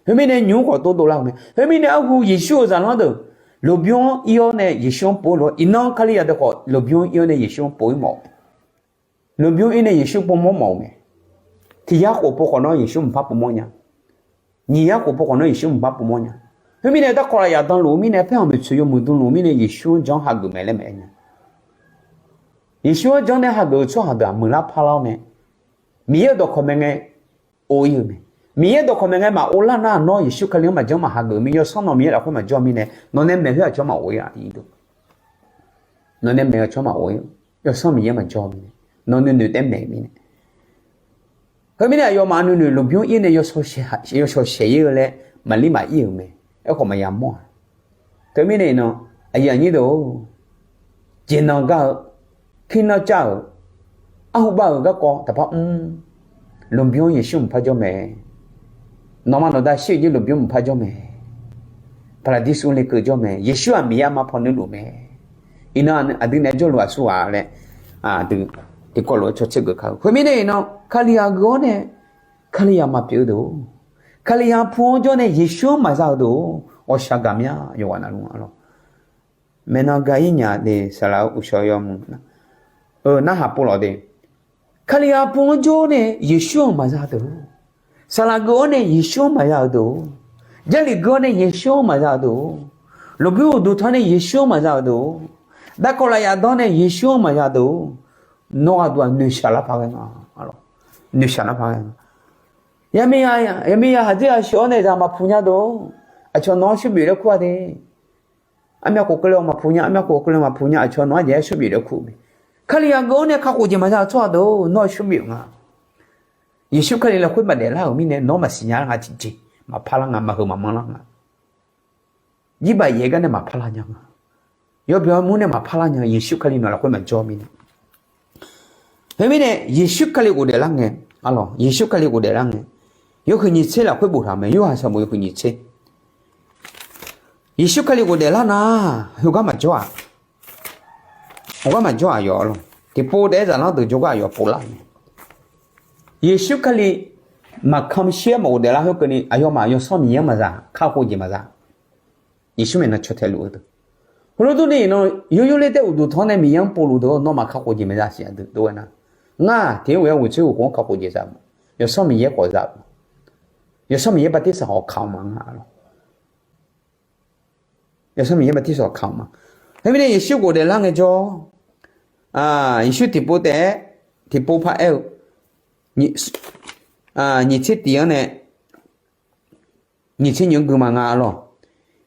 Khoermirnae nymq-mr khawf dov dovlar-euq mae. Khoermirnae arhu Yeqsur-euq zaqlanr deuq lmqbymr-anr ir-awr nae Yeqsur-anr pov-ir lof-aer iqnan Kalizaq deuq khawf lmqbymr-anr ir-awr nae Yeqsur-anr pov-ir mawf-eu. Lmqbymr ir nae Yeqsur povmawr mawf-eu mae. Tiq yar khof pov khawf nawr Yeqsur maqpar povmawr nya. Nyiq yar khof pov khawf nawr Yeqsur maqpar povmawr nya. Khoermirnae darkawv lafyaf danluf-eu mirnae paerkhanq maeqtsoeq yawmuiq dmluf-eu mirnae Yeqsur-anr jan hageuf mae laer maqaer nya. Yeqsur-anr jan nae hageuf-eu tsawrhaq deuq-aq muiqlar parlar-awr nae Miqyaer-euq dawqkawq mae ngae ov-ir-eu mae. Miqyaer dawqkawq mae ngae maqov lar nar nawr Yeqsur Kali-anr maqjan maqhageuf mir yawsanr nawq Miqyaer lafkhoer maqjawr mirnae nawq nae maeqhu aqcawq maqov-ir-a. Nawq nae maeq aqcawq maqov-ir, yawsanr Miqyaer maqjawr mirnae nawq nuinoeq taef maeq mirnae. Khoermirnae aqyawfmaf nuinoeq lmqbymr ir nae yawshawq shaeq-ir-eu laer maqlir maqir-euq mae. Aerkhawf maqya mawr-aq. Teumirnae iqnan aqyuif aqnyir deuq-or, jeqnan gar-eu, kirnan car-euq, arhu bar-euq garkawv taqpar mr. Lmqbymr Yeqsur maqpar jawr mae. Nawqma nawqda shir-euq jir lmqbymr maqpar jawr mae. Paqlaqdirsuv lekeuv jawr mae. Yeqsur-aq Miqyaer armar pawnuir luf mae. Iqnan aqdui nae jawrluf aqsur ghaq laer, aqdui tiqkawv lof-aer cawtser geuf kar-eu. Khoermirnae iqnan Kali ghaq geuf-awr nae Kalizaq maqpyeuf-eu deuq-or, Kalizaq pu-anr jawr nae Yeqsur-anr maqza-eu deuq-or, ghawqshaq gaq mya yawqghaq navluf-anr lawr. Maeqnan ga-ir nya de saqlaq-eu uqshawq yawmuiq-eu narhaq pov lawq de. Kalizaq pu-anr jawr nae Yeqsur-anr maqza deuq-or, saqlaq geuf-awr nae Yeqsur-anr maqza-eu deuq-or, Jarlif geuf-awr nae Yeqsur-anr maqza-eu deuq-or, lmqbymr uqduq tanq nae Yeqsur-anr maqza-eu deuq-or, darkawv lafyaf danr nae Yeqsur-anr maqza deuq-or, nawr aqduq-aq noeqshaq lar paq ghae nga. Noeqshaq lar paq ghae nga. Yaqmiqya, yaqmiqya haqdzer-aq sheuq-awr nae zaq maqpuq nya deuq-or, aqcawq nawq-anr shir bif laer kur-a de. Armyav khof keuvle-awr maqpuq nya, armyav khof keuvle maqpuq nya, aqcawq nawq-anr jaeq-aer shir bif laer kur-eu mae. Kalizaq geuf-awr nae kakhof jeq maqza-eu tsawrhaq deuq-or, nawr shir bif-euq nga. Yeqsur Kali lafkhoer maqdaef lar-euq mirnae nawr maqsiq nya lar nga tiqjeq, maqpar lar nga, maqheuq maqmanr lar nga. Jirbaq yaef gar nae maqpar lar nya nga. Yawbyaq mur nae maqpar lar nya, Yeqsur Kali nawq lafkhoer maqjawr mirnae. Khoermirnae Yeqsur Kali ghofdaef lar ngae, arlawq Yeqsur Kali ghofdaef lar ngae, yawhuiq nyiq tser lafkhoer boftaq mae, Yorhaq sanqbof yawhuiq nyiq tser. Yeqsur Kali ghofdaef lar nar, heugar maqjawr-aq, heugar maqjawr-aq yawf lawq. Tiqpov taef-aer zaqlanr deuq jawrgar aqyawf povlar-euq mae. Yeqsur Kali maqkamq shir-aer maqghofdaef lar khoerkeuvni aqyawfmaf Yawsanr Miqyaer-anr maqza, kakhof jeq maqza. Yeqsur maeqnan caw tae luf-eu deuq. Heulof durni iqnan yoryor ler taef uqduq tanq-anr nae Miqyaer-anr povluf deuq-or, nawmaf kakhof jeq maqza siq aqdui dov-aer nar. Ngar tiq-aer ghof-aer ghof tser ghof khof-anr kakhof jeq za-eu ma. Yawsanr Miqyaer khawf za-eu ma. Yawsanr Miqyaer bartirsaq khawf kaq-eu ma nga lawq. Yawsanr Miqyaer bartirsaq khaq-eu ma. Khoermirnae Yeqsur ghofdaef lar ngaejawr, Yeqsur tiqpov taef-aer, tiqpov paraer-eu, nyiq tser tiq-anr nae nyiq tser nyiq-anr gui ma nga lawq.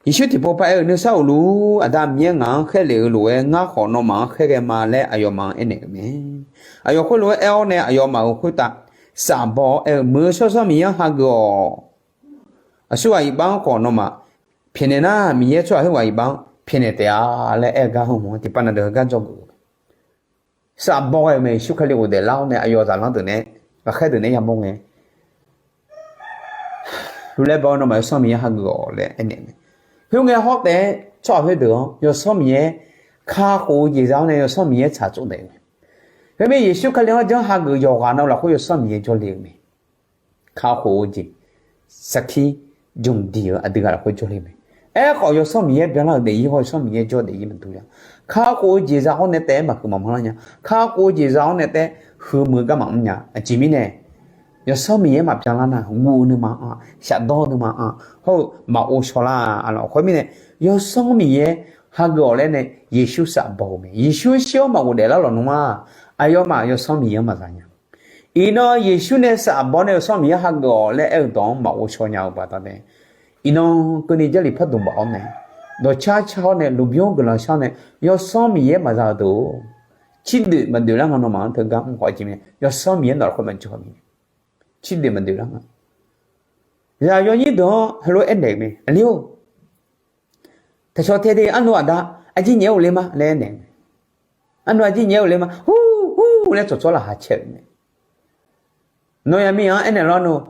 Yeqsur tiqpov paraer-eu, Nuisar uqluf-ur, Aqda Miqyaer ngaq-anr khaerlef-eu lof-aer ngar khawf nawmaf-anr khaerghae ma laer aqyawfmaf-anr aernaeq-euq mae. Aqyawf khoerlof-aer aer-awr nae aqyawfmaf-euq khoertav saf baw-awr aer-eu, Muiq-eu Yawsanr Miqyaer-anr hageuf-awq. Aqsurghaq iqbax-anr khawf nawmaf pyaeqnaeq nar, Miqyaer tsawrhaq khoerghaq iqbax-anr pyaeqnaeq taef-a laer aer-eu gar heu hmq-anr tiqpav na deuq heugar dzawgeuf-eu saf baw ghae-euq mae. Yeqsur Kali ghofdaef lar-awr nae aqyawf zaqlanr deuq nae, ghaqkhaer deuq nae yamawr ngae, heulof-aer baw-awr nawmaf Yawsanr Miqyaer hageuf-awq laer aernaeq-eu mae. Khoerngae hawr taef-aer tsawrhaq khoerdeuq-anr Yawsanr Miqyaer kakhof-eu jeq za-awr nae Yawsanr Miqyaer tsaqtsov daef-eu mae. Khoermir Yeqsur Kali-anr janr hageuf yawqghaq navluf lafkhoer Yawsanr Miqyaer jawrle-eu mae. Kakhof-eu jeq, sarkir jmq diq-eu aqdui ghaq lafkhoer jawrle mae. Aerkhawf Yawsanr Miqyaer byanlar-euq daefzir hawr Yawsanr Miqyaer jawr daefzir maqdur nya. Kakhof-eu jeq za-awr nae taef-aer maqkeuv maqmanr lar nya. Kakhof-eu jeq za-awr nae taef-aer heumuiq-eu gar maqmr nya. Aqjeq mirnae Yawsanr Miqyaer maqbyanlar nar, guv-eu nuima-anr, shafdawr-eu nuima-anr, hawr-eu maqghov shaw lar-a lawq. Khoermirnae Yawsanr Miqyaer hageuf-awq laer nae Yeqsur saf baw-eu mae. Yeqsur shir-awr maqghofdaef lar lawq nmr-a, aqyawfmaf Yawsanr Miqyaer-anr maqza nya. Iqnan Yeqsur nae saf baw nae Yawsanr Miqyaer hageuf-awq laer aer-eu dawq-anr maqghov shaw nya-eu baqdanae, iqnan keuvni Jarlif pardmq baf-awr nae, dawqcar car-awr nae, lmqbymr guiqlanq shar nae, Yawsanr Miqyaer maqza-eu deuq-or, cirdoeq maqdoeq lar nga nawmaf-anr teugar mr khawf jeq mirnae, Yawsanr Miqyaer nawq lafkhoer maqjawr-eu mirnae, cirdoeq maqdoeq lar nga. Zaq yawnyir deuq-anr heulof-aer aernaeq-eu mae, Aqli-or, taqcawq tae de, arnav aqda arjir nyaef-aer ghofle ma laer aernaeq-eu mae. Arnav arjir nyaef-aer ghofle ma, hur hur laer tsawqtsawr laqkhaq caer-euq mae. Nawnyaf miqyaq-anr aernaeq lawr nawr,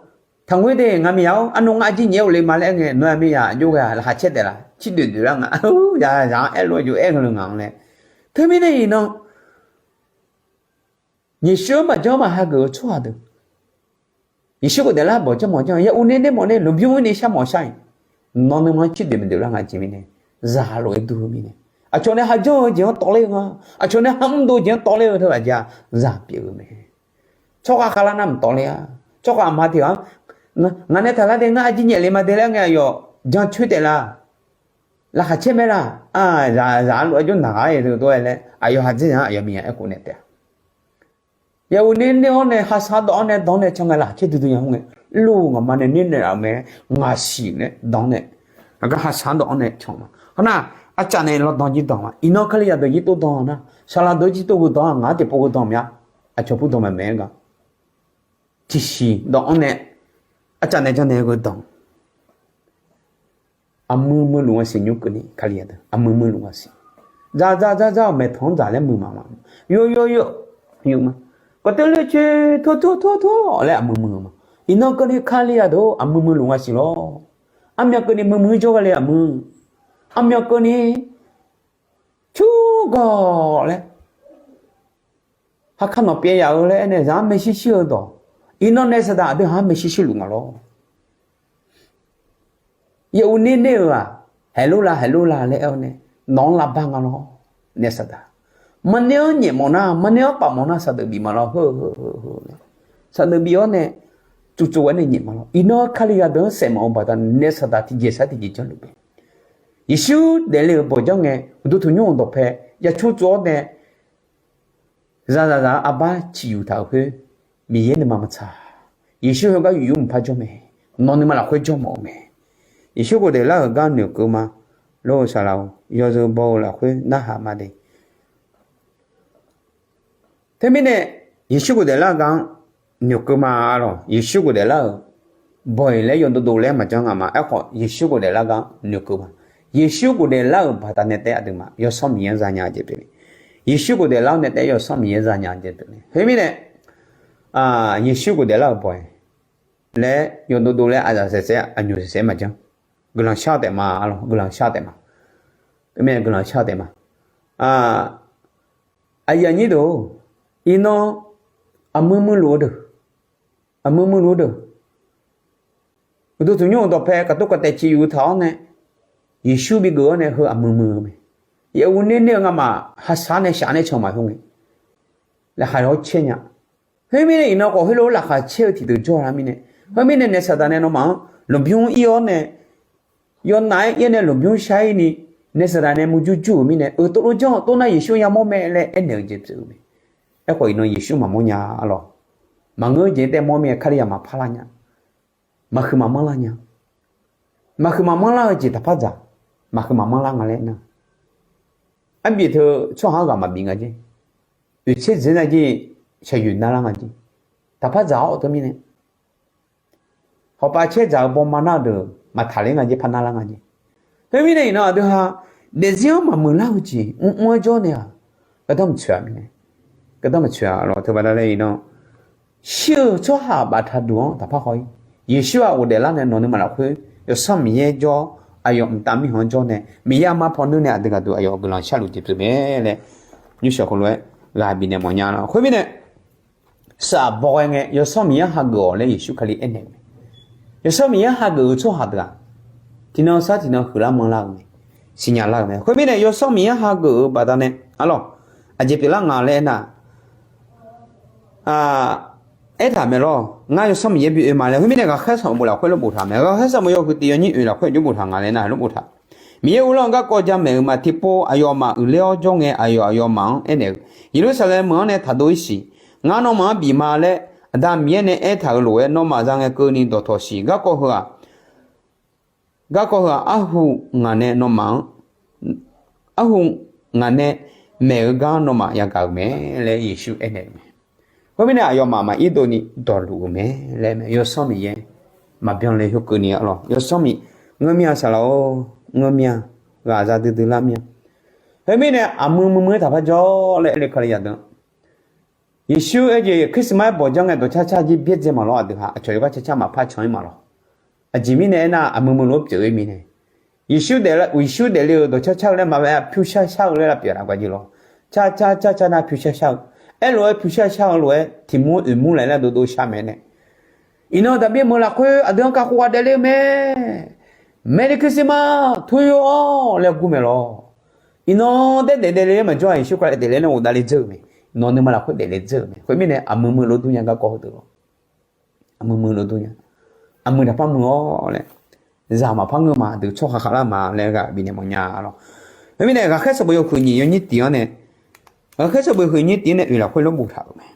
taqngoer de ngaq miqyaq-or, arnav ngar arjir nyaef-aer ghofle ma laer aer ngae, nawnyaf miqyaq jov ghae-aq laqkhaq caer taef laf, cirdoeq doeq lar nga, zaq zaq-anr aer lof-aer jov-aer ngeur-eu ngaq-anr laer. Teumirnae iqnan Yeqsur-anr maqjanr maqhageuf-eu tsawrhaq deuq, Yeqsur ghofdaef lar bawq janr mawf janr, ya uv ner ner mawf ner, lmqbymr uir ni shar mawf shar-iq, nawr nuima-anr cirdoeq maqdoeq lar nga jeq mirnae, zaq lof-aer dur-eu mirnae, aqcawq nae hajanr-eu jeq-anr tawvler-eu nga, aqcawq nae hamr dov jeq-anr tawvler-eu teu aqjeq-aq zaq pyeuf-eu mae. Tsawrhaq khavlar nar mqtawvler-a. Tsawrhaq aqma tiq ghaq-anr, ngaq nae taqlar de, ngar arjir nyaef le ma de laer ngae, aqyawf jancoer taef la, laqkhaq caer mae la, zaq zaq-anr lof-aer jawr naq ghaq-aer teu tov-aer laer aqyawf haqdzer zaq-anr aqyawf miqyaq aerkhof nae taef-a. Ya uv ner ner-awr nae, hashaq dawv-anr nae dan nae can ngae laqkhaq caer duidui nya-a ngae, irlof ngaqma nae ner naeq laf-euq mae, ngaq siq nae dan nae, aqgar hashaq dawv-anr nae can ma. Hawnar, arcav nae lawrdan jir dan ma. Iqnan Kalizaq deuq jir tov dan nar, saqlaq deuq jir tov gheu dan-aq, ngaq-anr tiqpov gheu dan mya, aqcawq pur dan maqmaeq-aer ga. Tiqsiq dawv-anr nae, arcav nae janrnaeq gheu dan. Aqmuiq muiqluf nga siq nymr keuvni Kalizaq deuq aqmuiq muiqluf nga siq. Dzaq dzaq dzaq dzaq-awq maeqtanq-anr dzaq laer muiq maqma. Yov yov yov, yov ma. Kawqteuv le coer tor tor tor tor laer aqmuiq muiq-eu ma. Iqnan keuvni Kalizaq deuq aqmuiq muiqluf nga siq lawr. Armyan keuvni muiq muiq jawr gha le aqmuiq. Armyan keuvni cur gawq laer, haqkar nawq pyaev yaf-eu laer aernaeq, zaq-anr maershuir shuir-eu dawq. Iqnan nae saqdaq aqdui haq-anr maershuir shuir luf nga lawr. Yaw uv ner ner-eu-aq, haeqlor la haeqlor la laer aer-awr nae, nawq-anr lavbar nga lawr. Nae saqdaq, maqner-anr nyaef mawf nar, maqner-anr paf mawf nar, saqdeuq bif ma lawr heu heu heu. Saqdeuq bif-awr nae, tsov tsov-aer nae nyaef ma lawr. Iqnan Kalizaq deuq-anr saef mawf-eu baqdanae nae saqdaq tiqjeq sar tiqjeq janrluf bae. Yeqsur daefle-euq bawq janr ngae, uqduq tanqnymr-euq dawqpae ya cur tsov-awr nae, zaqzaqzaq-anr arbar ciqyuq taq-euq khoer, Miqyaer nuima maqtsaq. Yeqsur heugar yufyur mqpar jawr mae. Nawq nuima lafkhoer jawr mawf-eu mae. Yeqsur ghofdaef lar-euq gar noeqkeuv ma. Lor-eu saqlaq-or, yawzeu baw-eu lafkhoer narhaq ma de. Teumirnae, Yeqsur ghofdaef lar-eu gar-anr noeqkeuv ma. Arlawq, Yeqsur ghofdaef lar-euq bawq-iq laer yawdov dov laer maqjanr nga ma. Aerkhawf, Yeqsur ghofdaef lar gar noeqkeuv ma. Yeqsur ghofdaef lar-euq baqdanae taef aqduimaf Yawsanr Miqyaer-anr zanya-eu jeq pyeuf le. Yeqsur ghofdaef lar-awr nae taef Yawsanr Miqyaer zanya-eu jeq pyeuf le. Khoermirnae, Yeqsur ghofdaef lar-euq bawq-iq laer yawdov dov laer aqzaf saef saef aqnyoq saef saef maqjanr. Guiqlanq shar-eu taef ma. Arlawq, guiqlanq shar-eu taef ma. Teumirnae guiqlanq shar-eu taef ma. Aqyuif aqnyir deuq-or, iqnan aqmuiq muiqluf-eu deuq, aqmuiq muiqluf-eu deuq, uqduq tanqnymr-euq dawqpae kaqtov kaqtaeq ciqyuq taq-awr nae, Yeqsur bigeuf-awr nae heu aqmuiq muiq-eu mae. Yaw uv ner ner-eu ngamaf hashaq nae shaq nae can maqhur ngae, laqkhaq-awr caer nya. Khoermirnae iqnan khawf heulof-aer laqkhaq caer-eu tiqdeuq jawr-a mirnae, khoermirnae nae saqdaq nae nawmaf-anr lmqbymr ir-awr nae, yawnaf-aer ir-awr nae lmqbymr shar-ir ni, nae saqdaq nae murjur jur-euq mirnae, euq tov lof janr-eu tov nar Yeqsur yamawr mae laer aernaeq-eu jeq pyeuf-eu mae. Aerkhawf iqnan Yeqsur maqmawr nya. Arlawq, maqngeur-eu jeq taef mawr mir-aer Kalizaq maqpar lar nya. Maqhuiq maqmanr lar nya. Maqhuiq maqmanr lar-eu jeq taqpar dzaq. Maqhuiq maqmanr lar nga laer nar, arbif teu tsawrhaq-anr ghaq maqbif nga jer. Oeqtser dzaeq nar jer, shaqyoeq nar lar nga jer. Taqpar dzaq-awr teumirnae, hawqpav caer dzaq-eu bawma nar-eu deuq maqtaq ler nga jer, par nar lar nga jer. Khoermirnae iqnan aqdui ha daefzir-anr maqmuiq lar-eu jeq mrmr-aer jawr nae-aq, gardanr maqtsoeq-a mirnae, gardanr maqtsoeq-a. Arlawq, teubaqda laer iqnan shir-eu tsawrhaq baf taqduq-anr taqpar haw-ir. Yeqsur-aq ghofdaef lar nae nawq nuima lafkhoer Yawsanr Miqyaer jawr, aqyawf mqtav mirkhanq-anr jawr nae Miqyaer armar paw nuir nae aqdui gaqduq aqyawf guiqlanq sharluf jeq pyeuf mae laer, nymrshawq heulof-aer ghaq bifnaeq mawfnya lawq. Khoermirnae, saf bawghae ngae Yawsanr Miqyaer hageuf-awq laer Yeqsur Kali aernaeq-eu mae. Yawsanr Miqyaer hageuf-eu tsawrhaq deuq-aq, tiqnan sar tiqnan huiqlar manrlar-eu mae, siqnya lar-euq mae. Khoermirnae Yawsanr Miqyaer hageuf-euq baqdanae, arlawq, aqjeq pyeuflar nga laer aernar, aertaq mae lawr, ngar Yawsanr Miqyaer bi oe ma laer. Khoermirnae ghaqkhaer sanqbof lafkhoer lof boftaq mae. Ghaqkhaer sanqbof yawhuiq tiq yawnyir oe lafkhoer jawr boftaq nga laer nar, lof boftaq. Miqyaer uvlanr-eu garkawv jamaeq-euq ma. Tiqpov aqyawfmaf uiqler-awr jawr ngae, aqyawf aqyawfmaf-anr aernaeq-eu, Yeqlursaqlaeq meuq-anr nae taqdov-ir siq. Ngar nawmaf-anr bif ma laer, Aqda Miqyaer nae aertaq-euq lof-aer, nawmaf za ngae keuvni dawqtawq siq. Garkawv heu-aq, garkawv heu-aq, arhu ngaq nae nawmaf-anr, arhu ngaq nae maeq-eu gar nawmaf yagaq-euq mae laer Yeqsur aernaeq-euq mae. Khoermirnae aqyawfmaf maqir dovni dawqluf-euq mae laer mae. Yawsanr Miqyaer maqbyan le heukeuvni arlawq. Yawsanr Miqyaer ngeur mir-a saqlaq-or, ngeur mir-a, ghaq za duidui lar mir-a. Khoermirnae aqmui muimui-aer taqpar jawr laer aer le Kalizaq deuq. Yeqsur aerjeq Christmas-aer bawqjanr ngae dawqcar car jir byaerdzae maqlawr aqdui ha aqcawq yawgar car car maqpar can-ir maqlawr. Aqjeq mirnae aernar aqmui muilof-aer pyeuf-ir mirnae. Yeqsur daefle-euq dawqcar car-eu laer maqaer pyur shar shar-eu laer lavpyeuf laf gaq jir lawr. Car car car car nar pyur shar shar-eu. Aerlof-aer pyur shar shar-eu lof-aer tiq mur oeq mur laer laer dovdov shar mae nae. Iqnan daqbir meuq lafkhoer aqdui-anr kakhof ghaq daefle-eu mae. Merry Christmas to you all laer gur mae lawr. Iqnan daer daefle-aer maqjawr-aq Yeqsur Kali daefle-aer nae ghofdav le dzeur-euq mae. Nawq nuima lafkhoer daefle dzeur-euq mae. Khoermirnae aqmui muilof dur nya garkawv heudeuq lawr. Aqmui muilof dur nya. Aqmui taqpar muiq-awr laer, zaq maqpar ngeur ma, deuq tsawrhaq khavlar ma laer ghaq bifnaeq mawf nya lawr. Khoermirnae ghaqkhaer sanqbof yawhuiq nyiq yawnyir tiq-anr nae, ghaqkhaer sanqbof yawhuiq nyiq yawnyir tiq-anr nae oeq lafkhoer lawr boftaq-euq mae.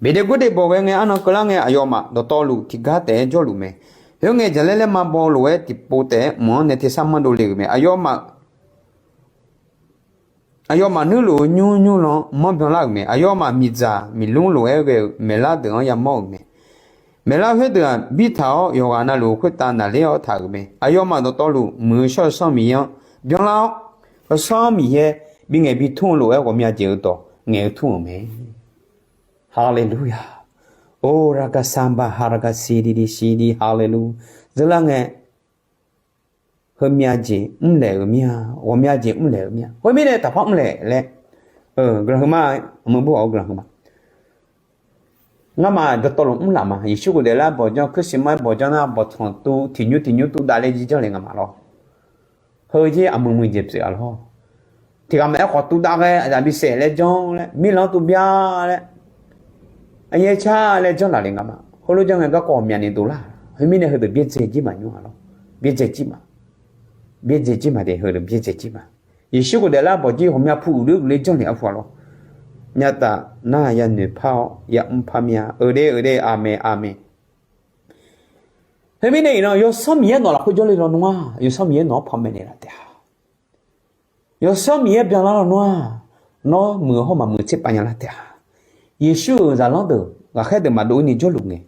Beqdae gor dae baw ghae ngae arnan keuvlar ngae aqyawfmaf dawqtawvluf tiqgar taef-aer jawrluf mae. Khoerngae jaqlaer laer ma baw lof-aer tiqpov taef-aer mq-anr nae tersar manr dovle-euq mae. Aqyawfmaf nuirluf-eu nymr nymr lan-anr manr byanlar-euq mae. Aqyawfmaf miqdzaq miqlmr lof-aer ghae-euq maeqlar deuq-anr yamawr-euq mae. Maeqlar khoerdeuq-aq birtaq-awr yawqghaq navluf-eu khoertav naqler-awr taq-euq mae. Aqyawfmaf dawqtawvluf muiq-eu shawr-eu Yawsanr Miqyaer-anr byanlar-awr, Yawsanr Miqyaer binghae bitmr-eu lof-aer ghawqmya jeq-eu dawq ngaeq-eu tmr-euq mae. Haleluya. Or, raqgaq sanqbaq haqlaqgaq siqdiqdiq siqdiq haleluya. Zeurlar ngae, heumya jeq mrlaeq-euq mir-a, ghawqmya jeq mrlaeq-euq mir-a. Khoermirnae taqpar mrlaeq laer, guiqlanq heuma, maqmuiq bur-awq guiqlanq heuma. Ngamaf dawqtawvluf mrlaf ma. Yeqsur ghofdaef lar bawqjanr, Christmas bawqjanr nar bawqtsanq tuv tiqnymr tiqnymr tuvdav laer jir janrle ngamaf lawr. Heu jir aqmui muiq jeq pyeuf-a lawr. Tiqghaq maqaer khawf tuvdav ghae aqzaf bisaef laer janr laer mirlanr tuvbya laer, aqyaer car laer janrlaf le ngamaf. Heulof janr ngae garkawv ghawqmyani dovlar. Khoermirnae heudeuq byaerdzae jir maqnymr-a lawr. Byaerdzae jir ma. Byaerdzae jir ma de, heudeuq byaerdzae jir ma. Yeqsur ghofdaef lar bawq jir ghawqmya pu uiqler uiqler janrle arhu-a lawr. Nyataf nar yanoeq par-awr yamr par mir-a. Eude eude aqmeq aqmeq. Khoermirnae iqnan Yawsanr Miqyaer nawq lafkhoer jawrle lawnmr-aq, Yawsanr Miqyaer nawq-anr panmaeq naeq laf taef-a. Yawsanr Miqyaer byanlar lawnmr-aq, nawr muiq-eu hawr maqmuiq tserpav nya lar taef-a. Yeqsur-euq zaqlanr deuq ghaqkhaer deuq maqdov-ir ni jawrluf ngae,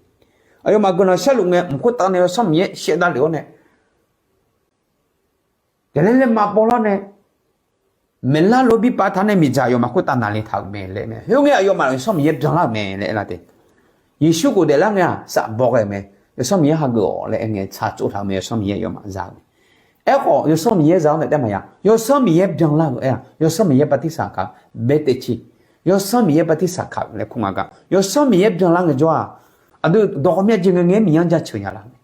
aqyawfmaf guiqlanq sharluf ngae mq khoertav nae Yawsanr Miqyaer shaevdav lef-awr nae, jaqlaer laer ma bawlar nae, maeqlar lof-aer birpav taq nae miqdzaq aqyawfmaf khoertav naqle taq-euq mae laer mae. Khoerngae aqyawfmaf Yawsanr Miqyaer byanlar-euq mae laer aer lar taef. Yeqsur ghofdaef lar ngae-aq saf baw ghae-euq mae. Yawsanr Miqyaer hageuf-awq laer aer ngae tsaq tsov taq-euq mae. Yawsanr Miqyaer aqyawfmaf za-euq mae. Aerkhawf Yawsanr Miqyaer za-awr nae taef maqya. Yawsanr Miqyaer byanlar-euq aer-aq, Yawsanr Miqyaer bartirsaq kaq-eu baer taev ci. Yawsanr Miqyaer bartirsaq kaq-euq laer kur nga gar Yawsanr Miqyaer byanlar ngaejawr-aq, aqdui dawq ghawqmya jeq ngae ngae-aer Miqyaer-anr jaceuq nya lar-eu mae.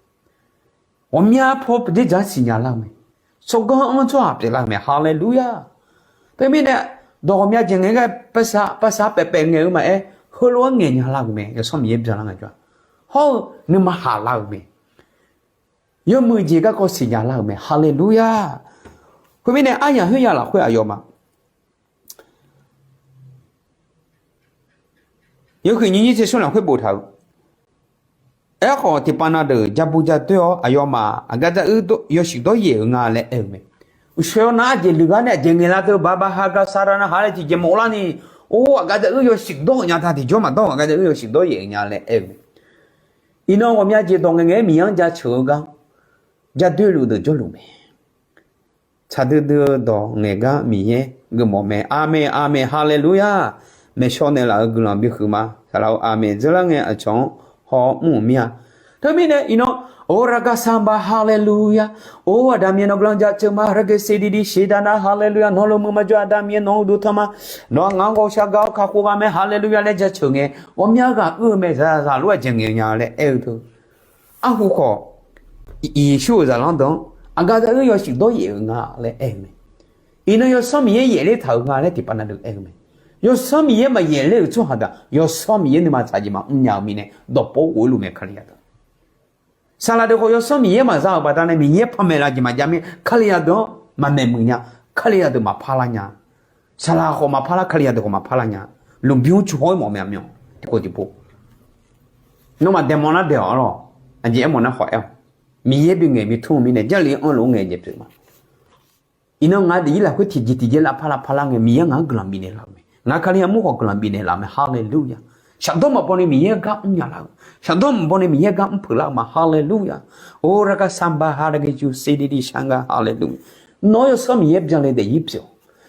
Ghawqmya paw pyeuf dzerdzaq-anr siqnya lar-eu mae. Tsawrganr-anr tsawrhaq pyeuflar-eu mae. Haleluya. Teumirnae dawq ghawqmya jeq ngae gar parsar parsar paevpaev ngaeq-eu maqaer, heulof-aer ngaeq nya lar-euq mae. Yawsanr Miqyaer byanlar ngaejawr-aq, hawr-eu nuima haq lar-euq mae. Yawmuiq jeq garkawv siqnya lar-euq mae. Haleluya. Khoermirnae aryaq khoerya lafkhoer aqyawfmaf yawhuiq nyiq nyir tser smr lafkhoer boftaq-euq, aerkhawf tiqpav na deuq ja bu ja doer-awr aqyawfmaf aqgar dar uir yawshuif dawryaef-euq nga laer aer-eu mae. Uqshoe-awr nar arjeq luiqgar nae aqjeq ngaeqlar teu baba hagar sar nar ha laer tiqjeq mawflar ni, or aqgar dar uir yawshuif dawr-euq nya ta tiqjawr maqdawr-eu aqgar dar uir yawshuif dawryaef-euq nya laer aer-eu mae. Iqnan ghawqmya jeq dawq ngae ngae-aer Miqyaer-anr jaceuq-eu gar ja doerluf deuq jawrluf mae. Tsaq duidui-eu dawq ngaeq gar Miqyaer geufmawf mae. Aqmeq aqmeq haleluya. Maeqshaw naeqlaf-euq guiqlanq bihuiq ma. Saqlaq-eu aqmeq dzeurlar ngae aqcawq-anr haw-awr mr-euq mir-a. Teumirnae iqnan, or raqgaq sanqbaq haleluya. Or aqda Miqyaer nawq guiqlanq jaceuq ma. Raqgaq siqdiqdiq siqdaq nar haleluya. Nawq lomuiq maqjawr aqda Miqyaer nawq-anr uqduq tanq ma. Nawq-aq ngaq-anr ghawqshaq gar-awr kakhof gha mae haleluya laer jaceuq ngae, ghawqmya ghaq uir-eu mae zaqzaq lof-aer aqjeq ngaeq-eu nya laer aer-eu teu. Arhu khawf, Yeqsur-euq zaqlanr deuq-anr aqgar dar uir yawshuif dawryaef-euq nga laer aer-eu mae. Iqnan Yawsanr Miqyaer yaefler taq-euq nga laer tiqpav na deuq aer-eu mae. Yawsanr Miqyaer maqyaefler-euq tsawrhaq deuq-aq Yawsanr Miqyaer nuima tsaq jeq maqmr nya-eu mirnae dawqpov ghof-ir luf mae Kalizaq deuq. Saqlaq deuq khawf Yawsanr Miqyaer maqza-euq baqdanae Miqyaer panmaeq laf jeq maqjav mir Kalizaq deuq-anr maqmaeq muiq nya. Kalizaq deuq maqpar lar nya. Saqlaq khawf maqpar lar, Kalizaq deuq khawf maqpar lar nya. Lmqbymr cu hawr-ir mawf mae aqmyan tiqkhof tiqpov. Nawmaf daeqmawf nar daeq-awq arlawq. Aqjeq aermawf nar khawf aer-awq. Miqyaer bi ngaeq bi tmr-eu mirnae, Jarlif anr lof-aer ngaeq jeq pyeuf ma. Iqnan ngaq daefzir lafkhoer tiqjeq tiqjeq lavpar lavpar lar ngae, Miqyaer ngaq-anr guiqlanq bifnaeq laf-eu mae. Ngaq Kalizaq mur khawf guiqlanq bifnaeq laf-eu mae. Haleluya. Shaqdawr maqbaw ni Miqyaer gar mrnya lar-eu, shaqdawr maqbaw ni Miqyaer gar mrpeuq lar-eu ma. Haleluya. O ragar sanqbax ha dageq juq se didi shar gar. Haleluya. Nawr yawsanr Miqyaer byanle daefzir pyeuf-awq.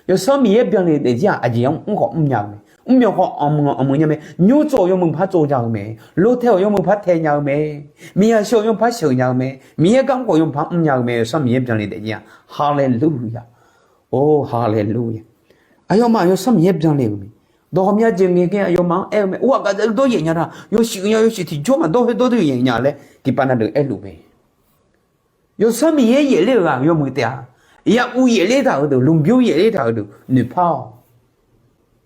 Yawsanr Miqyaer byanle daefzir-aq, aqjeq-anr mr khawf mrnya-eu mae. Mrmyawq khawf anqmuiq anqmuiq nya mae. Nymr tsov-awq yawmuiq par tsov nya-eu mae. Lortae-awq yawmuiq par tae nya-eu mae. Miqya sheuq-awq yawmuiq par sheuq nya-eu mae. Miqyaer gar mr khawf yawmuiq par mrnya-eu mae. Yawsanr Miqyaer byanle daefzir-aq. Haleluya. O haleluya. Aqyawfmaf yawsanr Miqyaer byanle-euq mae. Dawq ghawqmya jeq ngaeqghae aqyawfmaf-anr aer-eu mae. Or aqgaf dawr yaef nya da, yawshuif nya yawshuif tiqjawr maqdawr khoer dawr dawr yaef nya laer tiqpav na deuq aerluf mae. Yawsanr Miqyaer yaefler-euq ghaq yawmuiq taef-a. Yaquv yaefler taq-euq deuq, lmqbymr yaefler taq-euq deuq noeqpar-awq.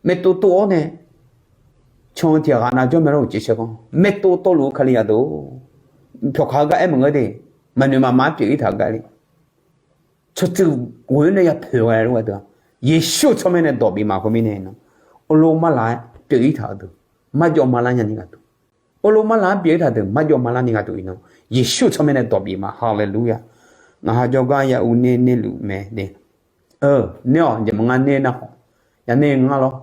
Maeqtov tov-awr nae, can-eu tiq ghaq nav jawr mae lawr-euq cev shaer ganr. Maeqtov tov luf-eu Kalizaq deuq-or, pyawqkaq-eu gar aer maqngeur de. Maqnoeq maqma-aer pyeuf-ir taq-eu gar le. Tsawrtsuif ghoe-awr nae yapoeq ghae lof-aer deuq-a, Yeqsur-euq tsawrmyanr nae dawq bif ma. Khoermirnae iqnan, orlof marlaq-aer pyeuf-ir taq-euq deuq, marjawv marlar nyani gharduq. Orlof marlaq-aer pyeuf-ir taq deuq, marjawv marlar ni gharduq iqnan, Yeqsur-euq tsawrmyanr nae dawq bif ma. Haleluya. Ngaq ha jawrgar yaquv ner nerluf mae de. Ner-awq, jeq maqnga ner nar khawf, ya ner ngar lawr.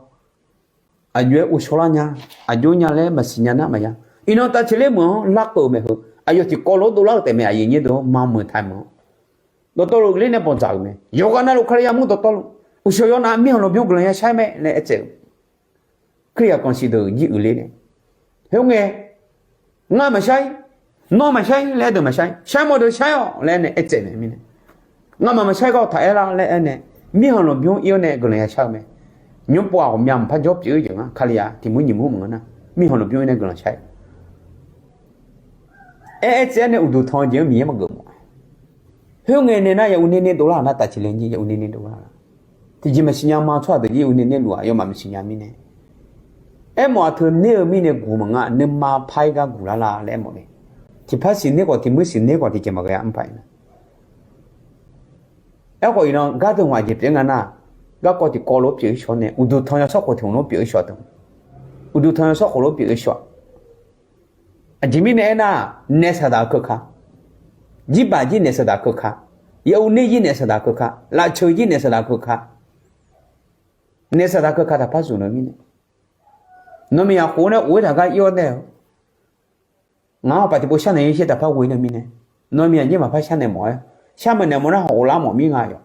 Aqjox-aer ghovshaw lar nya, aqjox nya laer maqsiq nya nar maqya. Iqnan tavceqler meuq-anr larkeuv-eu maeqhu, aqyawf tiqkawv lof-aer dovlar-euq taef mae. Aqyuif nyir deuq-or, maqmuiq taq-aer meuq-anr dawqtawvluf ler nae bawqdzaq-euq mae. Yawqghaq navluf Kalizaq mur dawqtawvluf, uqshawq yawnav mirkhanq lmqbymr guiqlanq yashar-aer mae laer aertsaev-eu. Kalizaq kanqsiq deuq jir uiqler nae, khoerngae, ngar maqshar-ir, nawr maqshar-ir laer aer deuq maqshar-ir, shar mawf deuq shar-awq laer aer nae aertsaev mae mirnae, ngamaf maqshar-ir gar taq aer lar laer aer nae, mirkhanq lmqbymr ir-awr nae guiqlanq yashar-eu mae. Nymr pov-aq ghawqmya maqpar jawr pyeuf-ir jeq ngar Kalizaq tiq muir nyiq muir maqngeur nar, mirkhanq lmqbymr ir nae guiqlanq shar-ir. Aer aer tsaev-aer nae uqduq tanq-eu jeq-anr Miqyaer maqgeuf mawf-a. Khoerngae nae nar yaquv ner ner dovlar-euq nar tavceqler jir yaquv ner ner dovlar-a. Tiqjeq maqsiq nya ma tsawrhaq deuq jir yaquv ner ner luf-aq yawmaf maqsiq nya mirnae, aermawf-aq teu ner-eu mirnae guq maqnga, nuima par-ir gar guq lar la laer aermawf le. Tiqpar siqner khawf tiqmuir siqner khawf tiqjeq maqghae-a mr paq-ir nar. Aerkhawf iqnan gar deuq hmq aqjeq pyeuf-ir nga nar, garkawv tiqkawv lof pyeuf-ir shawr nae uqduq tanq yawsanr khof tiq hmq lof pyeuf-ir shawr-a teu. Uqduq tanq yawsanr khof lof pyeuf-ir shawr-a. Aqjeq mirnae aernar, naef saqdaq keuka, jirbaq jir naef saqdaq keuka, yaquv ner jir naef saqdaq keuka, lafceuq jir naef saqdaq keuka, naef saqdaq keuka taqpar zmq-eu mirnae, nawmaf khof-awr nae of-aer taq gar ir-awr nae-eu, ngaq-anr hawpaq tiqpov shar naeq-ir shaer taqpar ghoe nae mirnae, nawmaf jir maqpar shar naeq mawf-aer, shar maqnaeq mawf nar hawq ghoflar mawf mir nga yawq.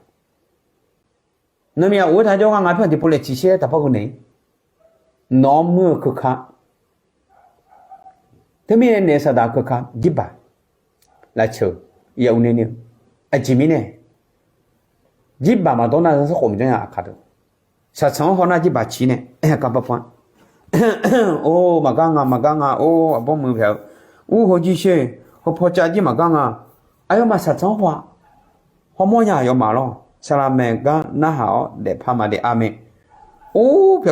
Nawmaf of-aer taq jawr nga ngaq pyur tiqpov laeq ciq shaer taqpar gheu naeq-ir. Nawq-anr muir-eu keuka, teumirnae naef saqdaq keuka, jirbaq, lafceuq, yaquv ner ner-eu, aqjeq mirnae, jirbaq maqdawr nar zanrsanrkhof maqjanr nya aqkaq deuq. Saqtsanq-anr haw nar jirbaq ciq nae aer-a kavpar pan-a. Or maqgar nga maqgar nga or aqbawr muiq paeq-eu, ur heu jir sher, heu paw cav jir maqgar nga. Aqyawfmaf saqtsanq-anr haw-a, hawmawr nya aqyawfmaf lawr. Saqlaq maeq gar narhaq-awr daefpar ma de armae. Or,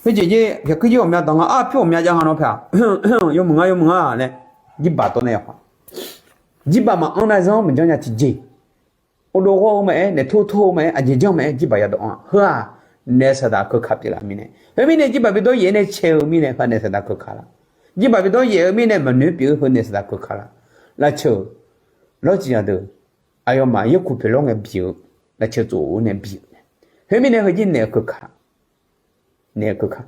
heujeq jir pyaq kuir jir ghawqmya danq nga, ar pyur ghawqmya jav nga nawr paeq-aq, yawmuiq nga yawmuiq nga laer, jirbaq dawr nae yawhaw. Jirbaq maqanr nar zanr maqjanr nya tiqjeq. Urdov ghawr-eu maqaer, naeq tor tor-eu maqaer, aqjeq janr maqaer, jirbaq yadawq anr-a. Heu-aq, naef saqdaq keuka pyeuflar mirnae. Khoermirnae jirbaq bidawr yaef-aer nae cae-eu mirnae heu naef saqdaq keuka lar. Jirbaq bidawr yaef-eu mirnae maqnoeq pyeuf-eu heu naef saqdaq keuka lar. Lafceuq, lawr ciqzaq deuq, aqyawfmaf yaerkuq pyeuflar ngae bi-eu, lafceuq tsof-eu nae bi-eu mae. Khoermirnae heujir naef-eu keuka, naef-eu keuka.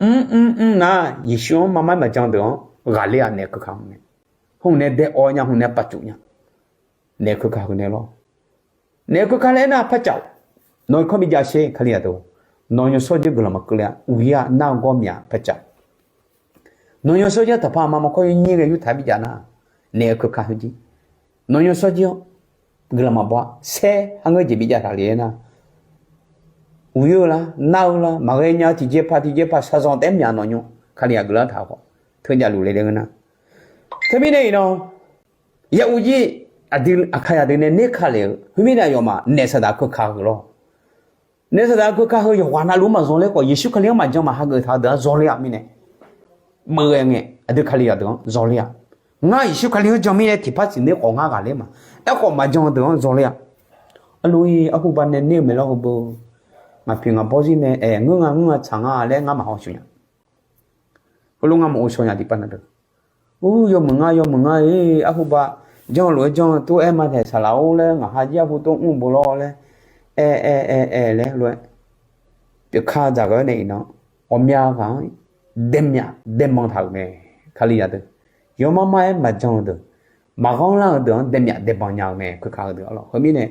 Mr mr mr nar, Yeqsur-anr marmar maqjan deuq-anr ghaqler-aq naef keuka hmq mae. Hmq nae dae-awr nya, hmq nae paqcuf nya. Naef keuka heu nae lawr. Naef keuka laer aernar par caf-awq. Nawq-eu kanr bijav sher Kalizaq deuq. Nawq-eu yawshawr jir guiqlanq maqkeuv le-a, uqyir-a nar-eu gawr mya par caf-awq. Nawq-eu yawshawr jir taqpar aqma maqkawr yawnyir ghae yurtaq-aer bijav nar, naef-eu keuka heujir. Nawq-eu yawshawr jir-anr guiqlanq maqbaw-a, saer har ngeur jeq bijav taq le-aer nar, uqyir-eu lar nar-eu lar maqghae nya-eu tiqjeqpaq tiqjeqpaq shaqzanq taef-aer myaq nawq nymr Kalizaq guiqlanq taq khawf teujav luf le le ngeur nar. Teumirnae iqnan, yaquv jir aqdui aqkaqyaq deuq nae ner ka lef-eu khoermirnae aqyawfmaf naef saqdaq keuka heu lawr. Naef saqdaq keuka heu yawqghaq navluf-anr maqzanr ler khawf, Yeqsur Kali-anr maqjan maqha geuf taq-eu deuq-anr zawler-aq mirnae, beuv-aer ngae aqdui Kalizaq deuq-anr zawler-aq. Ngar Yeqsur Kali-anr jan mirnae tiqpar siqner khawf ngar ghaqler ma. Aerkhawf maqjan deuq-anr zawler-aq. Arlov-ir arhuba nae ner-eu maeqlawr heu beu, ngaq poeq ngaq bawr zir nae aer ngeur nga ngeur nga tsaq nga laer ngar maqhaw sheuq nya. Heulof ngar maqghov shaw nya tiqpav na deuq. Ur, yawmuiq ngar yawmuiq ngar-ir, arhuba janr lof-aer janr tov-aer ma taeq saqlaq-or laer ngaq ha jir arhu tov mr beu lawr laer, aer aer aer aer laer lof-aer pyeufka dzaq ghae-awr nae iqnan ghawqmya ghaq-anr daemyaf daebanq taq-euq mae. Kalizaq deuq yawmar mar-aer maqjan-eu deuq, maqghanr lar-eu deuq-anr daemyaf daebanq nya-eu mae. Khoerkaq-eu deuq arlawq, heumirnae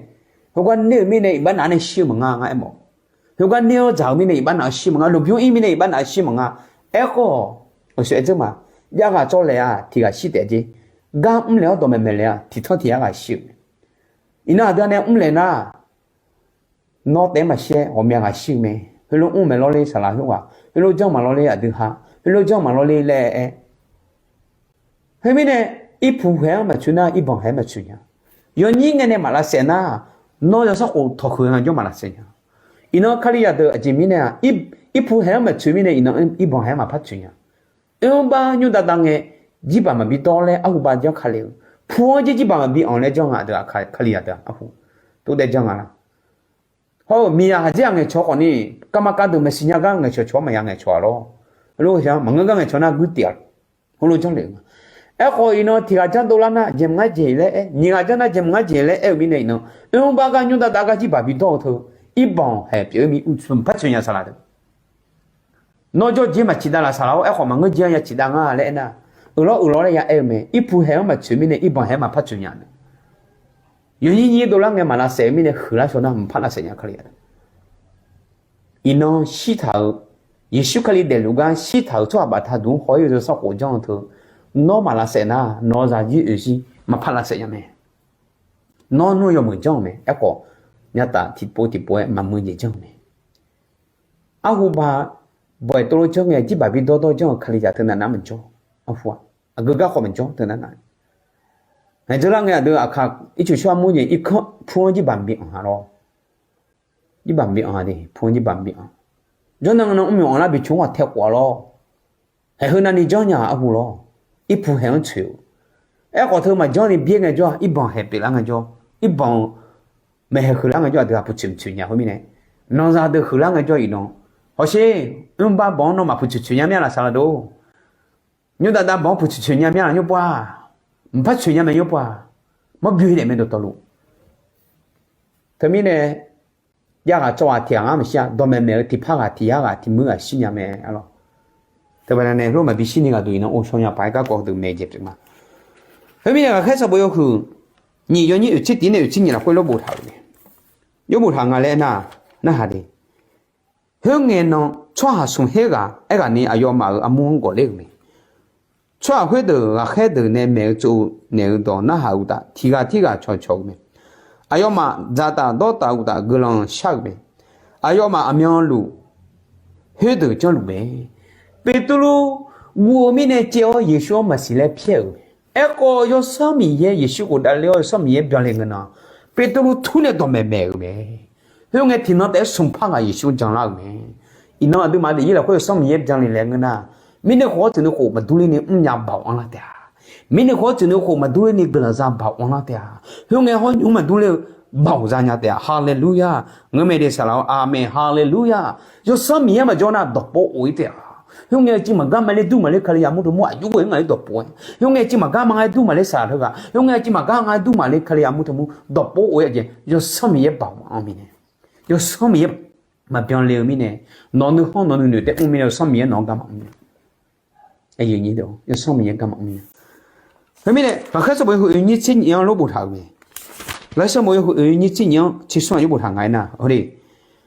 heugar ner-eu mirnae iqbax naf-anr nae shir-eu maqnga ngar aermawf. Heugar ner-awr dzaq-eu mirnae iqbax naf-anr shir maqnga, lmqbymr-ir mirnae iqbax naf-anr shir maqnga. Aerkhawf, aqsur aer dzeur ma, jav ghaq cawv laef-aq tiq ghaq shir taef jer. Gar mr laef-awr dawqmaeq maeq laef-aq tiq tanr tiq yar ghaq shir-euq mae. Iqnan aqdui-a nae mr laef nar, nawr taef-aer maqshir-aer ghawqmya ghaq shir-eu mae. Heulof mr maeq lawrler saqlaq khoerghaq, heulof janr maqlawrler aqdui ha, heulof janr maqlawrler laer aer. Khoermirnae, irpu haeq-anr maqtsoeq nar irbanq haeq-aer maqtsoeq nya. Yawnyir ngae nae maq lavsaef nar, nawr yawsanr khof tawq huiq-eu nga jawr maq lavsaef nya. Iqnan Kalizaq deuq aqjeq mirnae-aq, irpu haeq-anr maqtsoeq mirnae iqnan irbanq haeq-aer maqpar tsoeq nya. Oerbar nymr dav dav ngae, jirbaq maqbi dawr laer arhuba janr ka le-eu, pu-anr jir jirbaq maqbi anq laer janr nga deuq-aq, Kalizaq deuq-aq arhu tov daef janr nga la. Hawr-eu miqyaq haqjir-aq ngaeqcawq khawfni, kavmaqkav deuq maqsiq nya gar ngaeqcawq cawq-awr maqya ngaeqcawq-a lawr. Heulof maqngeur gar ngaeqcawq nar guir tif-a. Heulof janr le-eu nga. Aerkhawf iqnan tiq ghaq janr dov lar nar jeq maqngar jeq laer aer, nyiq ghaq janr nar jeq maqngar jeq laer aer-eu mirnae iqnan, oerbar gar nymr dav dav gar jirbaq bi dawr-eu teu, irbanq haeq pyeuf-eu mir uqtmq par tsoeq nya saqlaq deuq. Nawr jawrjeq maqciq dav laf saqlaq-awr aerkhawf maqngeur jeq-anr ya ciq dav nga laer aernar, uiqlawr uiqlawr laer ya aer-eu mae. Irpu haeq-anr maqtsoeq mirnae irbanq haeq-aer maqpar tsoeq nya mae. Yawnyir nyir dovlar ngae maq lavsaef-eu mirnae huiqlar shaw nar mqpar lavsaef nya Kalizaq. Iqnan shirtaq-euq, Yeqsur Kali daefluf gar shirtaq-euq tsawrhaq baqda duq-anr haw-ir-eu yawsanr khof janr-eu teu, nawr maq lavsaef nar nawq-eu zaqjir oeqzir maqpar lavsaef nya mae. Nawr nmr yawmuiq janr-eu mae. Aerkhawf, nyataf tiqpov tiqpov-aer maqmuiq jeq janr-eu mae. Arhuba bawq-aeq tov lof janr ngae jirbaq bi dawrdawr janr-eu Kalizaq teu navnav maqjawr. Arhu-aq, aqgeu garkhawf maqjawr teu navnav. Ngaeq dzeur lar ngae aqdui aqkaq ircuf shawr-ar mur nyae irkanr pu-anr jirbaq maqbi anq-a lawr. Jirbaq maqbi anq-a de, pu-anr jirbaq maqbi anq. Jawrnan nan mr myanq-anr lar bi coq-anr ghaq tae khof-a lawr. Haeq heu navni janr nya arhu lawr. Irpu haeq-anr tsoeq-eu. Aerkhawf teu maqjanr ni byaer ngaejawr-aq irbanq haeq pyeuflar ngaejawr, irbanq-eu maeqhaeq huiqlar ngaejawr aqdui aqpuq tsoeq maqtsoeq nya khoermirnae, nanqzaq deuq huiqlar ngaejawr iqnan, hawsher, mrbar banq-anr nawmaf puq tsoeq tsoeq nya mir-a laf saqlaq dov. Nymr dav dav banq-anr puq tsoeq tsoeq nya mir-a laf nymr pov-a. Mqpar tsoeq nya mae nymr pov-a. Mawr byoe naeq mae dawqtawvluf. Teumirnae, jav ghaq cawv ghaq tiq ghaq ngar maqshir-a, dawqmaeq maeq-eu tiqpar ghaq tiq yar ghaq tiq muir ghaq shir nya mae arlawr. Teubaqda nae lor maqbi shirni ghaqduq iqnan or shaw nya paq-aer garkawv deuq maeq jeq pyeuf ma. Khoermirnae ghaqkhaer sanqbof yawhuiq nyiq yawnyir oeqtser tiq nae oeqtser nyiq lafkhoer lor boftaq-euq mae. Yawr boftaq nga laer aernar, narhaq de. Khoerngae nan tsawrhaq smq her ghaq aerghaqni aqyawfmaf-euq armur-anr gawqler-euq mae. Tsawrhaq khoerdeuq ghaqkhaer deuq nae maeq-eu tsov naeq-eu dawq narhaq uqtaf tiq ghaq tirghaq cawqcawq-eu mae. Aqyawfmaf dzaqtaf dawrtaf uqtaf guiqlanq shar-euq mae. Aqyawfmaf aqmyanluf khoerdeuq janrluf mae. Beqtuvluv guv-eu mirnae caev-awr Yeqsur-anr maqsiq laer pyaer-euq mae. Aerkhawf Yawsanr Miqyaer Yeqsur ghofdav ler-awr Yawsanr Miqyaer byanle ngeur nan, Beqtuvluv tur nae dawqmaeq maeq-euq mae. Khoerngae tiqnan taef-aer smq par ghaq Yeqsur janlar-euq mae. Iqnan aqduimaf daefzir lafkhoer Yawsanr Miqyaer byanle laer ngeur nar, mirnae khof-awr teuqnae khof maqdur lerni mrnya baoq anrlar taef-a. Mirnae khof-awr teuqnae khof maqdur lerni guiqlanq za baoq anrlar taef-a. Khoerngae hawr nymr maqdur ler-eu baoq zanya taef-a. Haleluya. Ngeurmae de saqlaq-awr aqmeq haleluya. Yawsanr Miqyaer maqjawr nar dawqpov of-ir taef-a. Khoerngae civ maqgar maqler dur maqler Kali yamur teu mur aqjox ghoe-aer ngaq-aer dawqpov-aer. Khoerngae civ maqgar ma ngar-aer dur maqler saqlaq teughaq. Khoerngae civ maqgar ngar-aer dur maqler Kali yamur teu mur dawqpov of-ir aqjeq Yawsanr Miqyaer baoq maqanr mirnae. Yawsanr Miqyaer maqbyanle-eu mirnae. Nawq nuikhanr nawq nuinoeq taef mr mirnae Yawsanr Miqyaer nawq-anr gar maqmr-a. Yawsanr Miqyaer gar maqmr-a. Khoermirnae ghaqkhaer sanqbof yawhuiq oeq nyir tser nyif-anr lor boftaq-euq mae. Ghaqkhaer sanqbof yawhuiq oeq nyir tser nyif-anr tser smr-aq yawr boftaq nga aernar,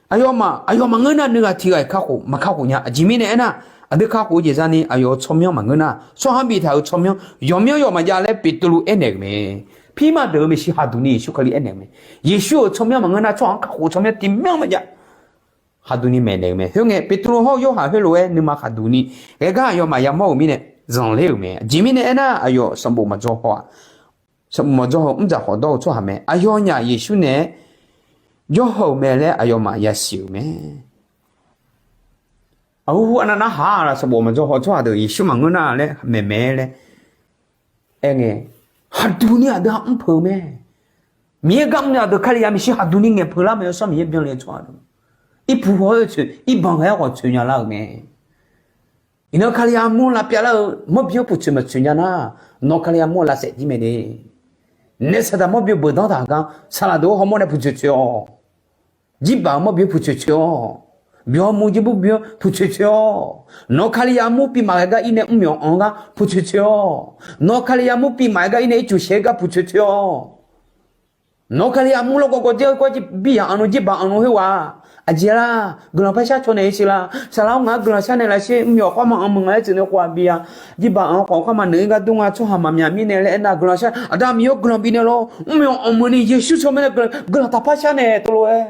aqyawfmaf aqyawfmaf ngeur nar nuigaq tiq ghaq-iq kakhof maqkakhof nya. Aqjeq mirnae aernar, aqdui kakhof-eu jeq zani aqyawf-euq tsawrmyanr maqngeur nar tsawrhaq-anr biftaq-euq tsawrmyanr yawqmyanr yawqmaf jav laer Beqtuvluv aernaeq-euq mae. Pirma deuq-euq maeqshi haqduq ni Yeqsur Kali aernaeq-euq mae. Yeqsur-euq tsawrmyanr maqngeur nar tsawrhaq-anr kakhof-eu tsawrmyanr tiq myanr maqjav. Haqduq ni maeqnaeq-euq mae. Khoerngae Beqtuvluv hawr Yorhaq heulof-aer nuima haqduq ni ghae gar aqyawfmaf yamawr-euq mirnae zanqler-euq mae. Aqjeq mirnae aernar, aqyawf sanqbof maqdzaw haw-aq, sanqbof maqdzaw haw mrdzaq khawf dawr-eu tsawrhaq mae. Aqyawfnyaf Yeqsur naeq-aer jawr haw-euq mae laer aqyawfmaf yasiq-euq mae. Aqhuhu aqnav narhaq-a laf sanqbof maqdzaw haw tsawrhaq deuq Yeqsur maqngeur nar laer maeqmaeq laer aerngae, haqduq ni aqdui-aq mrpeuq-eu mae. Miqyaer gar mrnya deuq Kalizaq maeqshi haqduq ni ngaeqpeuq lar mae. Yawsanr Miqyaer byanle-eu tsawrhaq deuq, irpuq haw-aer tsoeq, irbaq haer khawf tsoeqnya lar-euq mae. Iqnan Kalizaq armur lavpyav lar-eu mawrbymr puq tsoeq maqtsoeq nya nar, nawq Kalizaq armur-eu lavsaef jir mae de. Naef saqdaq mawrbymr beuq danr taq gar saqlaq deuq-anr hawmawr nae puq tsoeq tsoeq-awq. Jirbaq-euq mawrbymr puq tsoeq tsoeq-awq. Byawq mur jir mawrbymr puq tsoeq tsoeq-awq. Nawq Kalizaq armur pi maqghae gar ir nae mrmyawq anr gar puq tsoeq tsoeq-awq. Nawq Kalizaq armur pi maqghae gar ir nae ircuf shaeq-aer gar puq tsoeq tsoeq-awq. Nawq Kalizaq armur lawrgawv gawv jaer-eu gawr jir biryaq anq nmr jirbaq anq nmr khoerghaq, aqjeq lar, guiqlanq par shar caw naeq-ir siq lar. Saqlaq-awr ngaq-anr guiqlanq shar naeq laf sher, mrmyawq khawr ma anq meuq nga-aer tsuif nae khof-aq biya. Jirbaq anq khawf khawr ma neuq-ir gar dur nga, tsawrhaq maqmyaq mirnae laer aernar guiqlanq shar, Aqda Miqyaer-or guiqlanq bifnaeq lor, mrmyawq anq meuq ni Yeqsur tsawrmyanr nae guiqlanq taqpar shar naeq tov lof-aer.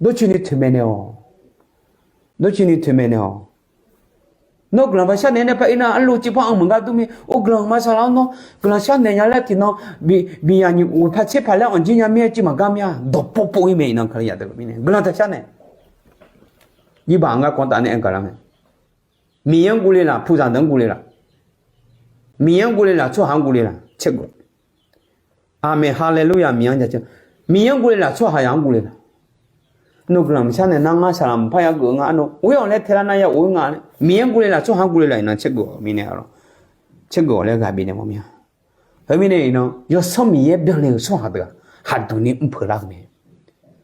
Dawrcoeni toeqmaeq naeq-awq. Dawrcoeni toeqmaeq naeq-awq. Nawr guiqlanq par shar naeq nae par ir nar, arlu civpar anq meuq gar dur mir, or guiqlanq ma saqlaq-awr nawr guiqlanq shar naeq nya laer tiqnan bi, biya nyiq ghoeq par tser paq laer anq jir nya mir-aer cuiv maqgar mir-a. Dawqpov pov-ir mae iqnan Kalizaq deuq mirnae guiqlanq taq shar naeq. Jirbaq anq gar kawv taf nae aer gaq lar mae. Miqyaer-anr guvle laf, puqzaq deuq-anr guvle laf. Miqyaer-anr guvle laf, tsawrhaq-anr guvle laf tsergeuf. Aqmeq, haleluya, Miqyaer-anr jaceuq. Miqyaer-anr guvle laf, tsawrhaqzaq-anr guvle laf. Nawr guiqlanq maqshar naeq nar ngar saqlaq maqpar yageuf nga arnav, or-awq laer taelar nar ya of-ir nga laer, Miqyaer-anr guvle laf, tsawrhaq-anr guvle laf iqnan tsergeuf-awq mirnae arlawq. Tsergeuf-awq laer ghaq bifnaeq mawf mir-a. Heumirnae iqnan Yawsanr Miqyaer byanle-euq tsawrhaq deuq-aq, haqduq ni mr peuq lar-euq mae.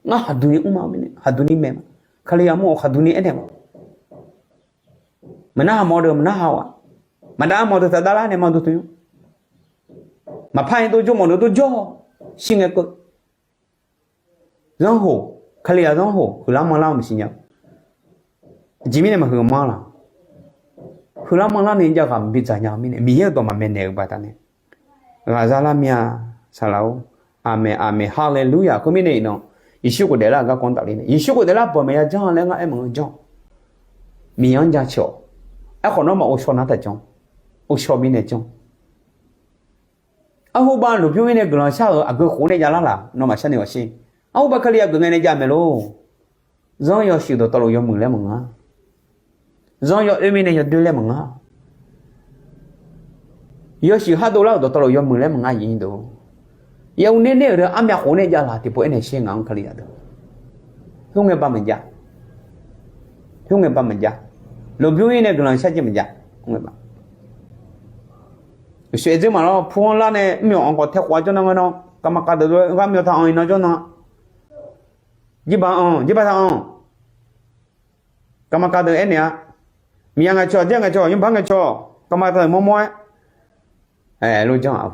Ngar haqduq ni mr ma mirnae, haqduq ni maeq ma. Kalizaq mr-awq haqduq ni aernaeq ma. Maqnarhaq mawf deuq maqnarhaq-awq. Maqdav mawf deuq taqdav lar naeq ma dawqtawq nymr. Maqpar-aer dov jawr mawf deuq dov jawr. Shir ngae keuv. Zanrhoq, Kalizaq zanrhoq huiqlar manrlar-eu maqsiq nya-eu. Aqjeq mirnae maqhuiq manr laf. Huiqlar manrlar ni jav ghaq maqbi dzaq nya-eu mirnae, Miqyaer-euq dawq maqmaeq naeq-eu baqdanae. Ghaqzar lar mir-a, saqlaq-or. Aqmeq, aqmeq, haleluya. Khoermirnae iqnan Yeqsur ghofdaef lar-eu garkawv-anr tafler nae, Yeqsur ghofdaef lar bawq maqya janr laer ngar aer maqngeur janr. Miqyaer-anr jaceuq-awq. Aerkhawf nawr maq ghovshaw nar taq janr. Ghovshaw mirnae janr. Arhubav lmqbymr-ir nae guiqlanq shar-euq aqgeu khof nae javlar laf, nawmaf sharnoeq-awq sher. Arhubav Kali-aq geuf ngae nae jav mae lor. Zanr yawshuif dawqtawvluf yawmuiq laer maqnga. Zanr yawoer mirnae yawdoer laer maqnga. Yawshuif khar dovlar-euq dawqtawvluf yawmuiq laer maqnga, aqyuif nyiq deuq. Yaur ner ner-euq deuq armyav khof nae javlaf tiqpov aernaeq sher ngaq-anr Kalizaq deuq. Khoerngae baq maqjav. Khoerngae baq maqjav. Lmqbymr-ir nae guiqlanq shar jeq maqjav. Uqshoeq dzeur maqlawr, pu-anr lar nae mr-awq anq khawf tae khof-a jawr nar ngeur nar, kavmaqkav deuq lof-aer gar mr-awq taq anq iqnan jawr nar. Jirbaq anq, jirbaq taq anq. Kavmaqkav deuq aernaeq-a. Miqyaer ngaeqcawq, jaer ngaeqcawq, yawbar ngaeqcawq, kavmaqkav deuq mawrmawr-aer. Aer, lof janr-aq.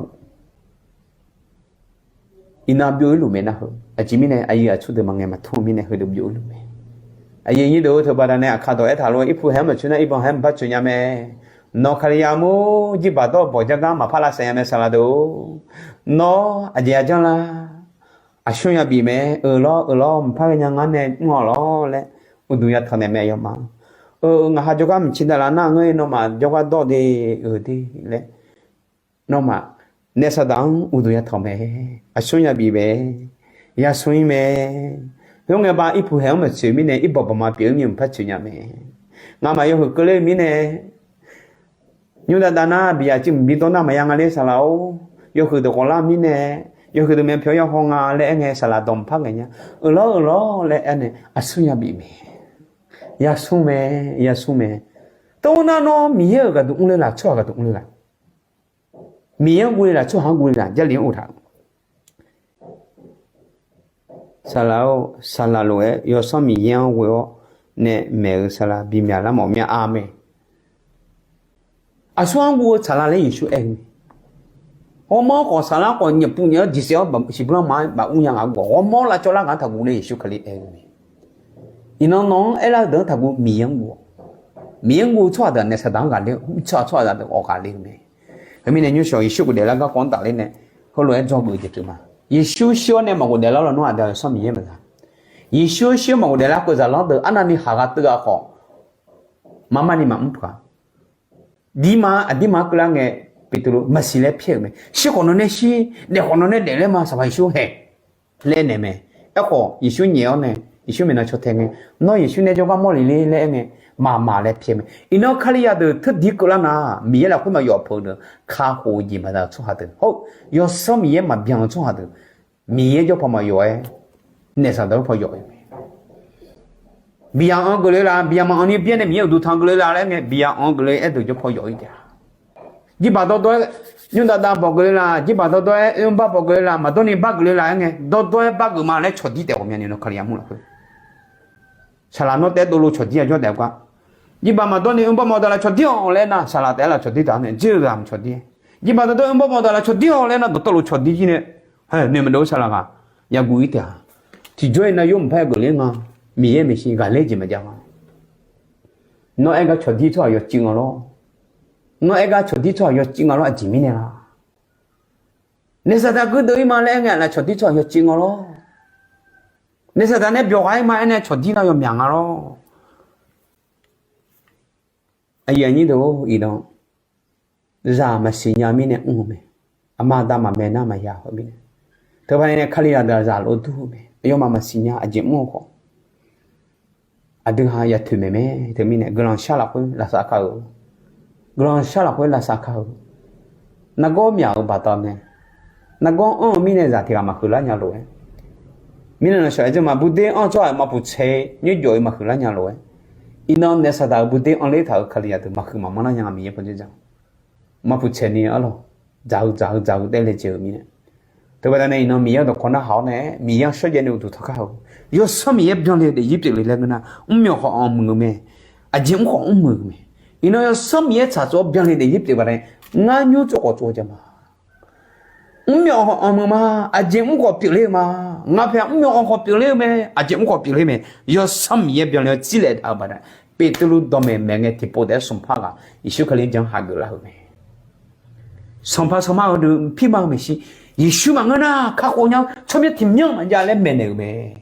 Iqnan byov-ir luf mae nar heu. Aqjeq mirnae aqyuif aqtsu deuq maqngaeq maqtmr-eu mirnae heudeuq byov-ir luf mae. Aqyuif aqnyir deuq-eu teubar daq nae aqkar dawq aertaq lof-aer irpuq haeq-anr maqtsoeq nar irbawq haeq-anr maqpar tsoeq nya mae. Nawq Kalizaq mur jirbaq dawr-eu bawq jar gar maqpar lavsaef nya mae saqlaq deuq-or. Nawr aqjeq ya janr lar. Aqsur yabif mae, euq lawr euq lawr maqpar ghaenya ngar nae mr-awq lawr laer uqduq ya tanq naeq mae yawma. Euq ngaq ha jawrgar maqciq dav laf nar ngeur-ir nawmaf jawrgar dawr de, euq de laer. Nawmaf naef saqdaq-anr uqduq ya tanq mae. Aqsur yabif mae. Yasmr-ir mae. Khoerngae baq irpuq haeq-anr maqtsoeq mirnae irbawq bawqma pyeuf-eu mir maqpar tsoeq nya mae. Ngamaf yawhuiq keuvler-eu mirnae nymr dav dav nar biqyaq civ mqbi dawr nar maqya nga ler saqlaq-or. Yawhuiq deuq khawf lar mirnae, yawhuiq deuq mae pyawq ya haw nga laer aer ngae saqlaq dawq maqpar ngaeq nya. Euq lawr euq lawr laer aer nae aqsur yabif mae. Yasmr mae, yasmr mae. Tov nar nawr Miqyaer-euq gaqduq mrle laf, tsawrhaq gaqduq mrle laf. Miqyaer-anr guvle laf, tsawrhaq-anr guvle laf, Jarlif-anr uqtaq. Saqlaq-or, saqlaq lof-aer Yawsanr Miqyaer-anr ghoe-awr nae maeq-eu saqlaq bimyaq lar mawf mir-a. Aqmeq. Aqsur-anr guv-eu tsaqlar laer Yeqsur aer-eu mae. Ghawrmawr khawf saqlar khawf nyaef puv nyaef-awr diqsaef-awr siqblanr ma-aer baf ur nya ngaq-anr gawq ghawrmawr lavcawv lar ngaq-anr taqguv laer Yeqsur Kali aer-eu mae. Iqnan nawq-anr aerlar-eu deuq-anr taqguv Miqyaer-anr guv-awq. Miqyaer-anr guv-eu tsawrhaq deuq-aq naef saqdaq-anr ghaqler-eu, tsawrhaq tsawrhaq deuq-awq ghaqler-eu mae. Heumirnae nymrshawq Yeqsur ghofdaef lar garkawv-anr tafler nae heulof-aer dzawgeuf jeq pyeuf ma. Yeqsur shir-awr nae maqghofdaef lar lawnmr aqdui-aq Yawsanr Miqyaer maqza. Yeqsur shir-awr maqghofdaef lar keuv zaqlanr deuq arnavni haq gha teuv-a khawf, marmarni maqmr peuq-a. Dirma aqdirma keuvlar ngae, Beqtuvluv maqsiq laer pyaer-euq mae. Shir khawf nawq nae shir, daef khawf nawq nae daef laer ma Sanqpaq Yeqsur haeq laer aernaeq mae. Aerkhawf Yeqsur nyaef-awr nae Yeqsur maeqnan caw tae ngae, nawr Yeqsur nae jawrgar mawrle ler laer aer ngae, maqmaq laer pyaer mae. Iqnan Kalizaq deuq teudir keuvlar nar Miqyaer lafkhoer maqyawf peuq-eu deuq kakhof-eu jeq maqza-eu tsawrhaq deuq hawr-eu Yawsanr Miqyaer maqbyan-eu tsawrhaq deuq Miqyaer jawr paw maqyawf-aer, naef saqdaq jawr paw yawf-eu mae. Biqyaq anr geufle la, biqyaq maqanr ni byaer nae Miqyaer uqduq tanq geufle la laer ngae, biqyaq anr geufle aerdeuq jawr paw yawf-ir taef-a. Jirbaq dawrdawr-aer nymr dav dav bawq geufle la, jirbaq dawrdawr-aer oermr bar bawq geufle la, maqdawr ni bar geufle la-aer ngae, dawrdawr-aer bar geuf ma laer cawqdir taef ghawqmyani nawr Kalizaq mr lafkhoer. Saqlaq nawr taef-aer dovlo cawqdir-a jawr daef gar. Jirbaq maqdawr ni oermr bar ma dawq laf cawqdir-awq laer nar, saqlaq taef-aer laf cawqdir taq nae, dzer-eu ghaq mq cawqdir. Jirbaq dawrdawr oermr bar ma dawq laf cawqdir-awq laer nar, dawqtawvluf cawqdir jir nae, noeqmaqdov-eu saqlaq ghaq yaguv-ir taef-a. Tiqjawr-iq nav yawmuiq par-aer geufler nga, Miqyaer maeqshi ghaqler jeq maqjav nga. Nawr aer gar cawqdir tsawrhaq yawcuiv nga lor. Nawr aer gar cawqdir tsawrhaq yawcuiv nga lor, aqjeq mirnae la? Naef saqdaq guirdeuv-ir ma laer aer ngae, laf cawqdir tsawrhaq yawcuiv nga lor. Naef saqdaq nae byawq ghaq-ir ma aernae cawqdir nar yawmyaq nga lor. Aqyuif aqnyir deuq-or, iqnan zaq maqsiq nya mirnae mr-eu mae. Aqma aqda maqmaeq nar maqya-eu mirnae. Teubaqda nae Kalizaq deuq-aq zaq lof dur-eu mae. Aqyawfmaf maqsiq nya aqjeq mr-eu khawf, aqdui ha yatoeq maeq mae. Teumirnae guiqlanq shar lafkhoer lavsav kar-eu. Guiqlanq shar lafkhoer lavsav kar-eu. Nargawr myaq-euq baqdanae, nargawr anr-eu mirnae zaq tiq ghaq maqhuiqlar nya lof-aer, mirnae nanqshaq-aer jawr ma buder anr-eu tsawrhaq maqpuq tsae nyoerjawf-eu maqhuiqlar nya lof-aer, iqnan naef saqdaq-euq buder anrler taq-euq Kalizaq deuq maqhuiq maqmanr lar nya nga Miqyaer pawdzer ja. Maqpuq tsaeqni arlawq, dzaq-eu dzaq-eu dzaq-eu taef laejae-eu mirnae. Teubaqda nae iqnan Miqyaer-anr dawqkawq narhaq-awr nae Miqyaer-anr shawrjaev nae uqduq tanqkar haw-eu. Yawsanr Miqyaer byanle daefzir pyeufle laer ngeur nar, mrmyawq khawf anr muiq-eu mae. Aqjeq mr khawf mr muiq-eu mae. Iqnan yawsanr Miqyaer tsaqtsov-awr byanle daefzir pyeuf baqdanae, ngar nymr tsov khawf tsov ja ma. Mrmyawq khawf anr muiq ma, aqjeq mr khawf pyeufler-eu ma. Ngaq paeq mrmyawq khawf pyeufler-eu mae, aqjeq mr khawf pyeufler mae. Yawsanr Miqyaer byanle-awr tsirlaef taq-eu baqdanae, Beqtuvluv dawqmaeq maeq ngae tiqpov taef-aer smq par ghaq Yeqsur Kali-anr jan hageuf lar-euq mae. Sanqpaq sanqma-eu deuq pirma-eu maeqshi, Yeqsur maqngeur nar kakhof nya-eu tsawrmyanr tiq myanr maqjav laer maeqnaeq-euq mae.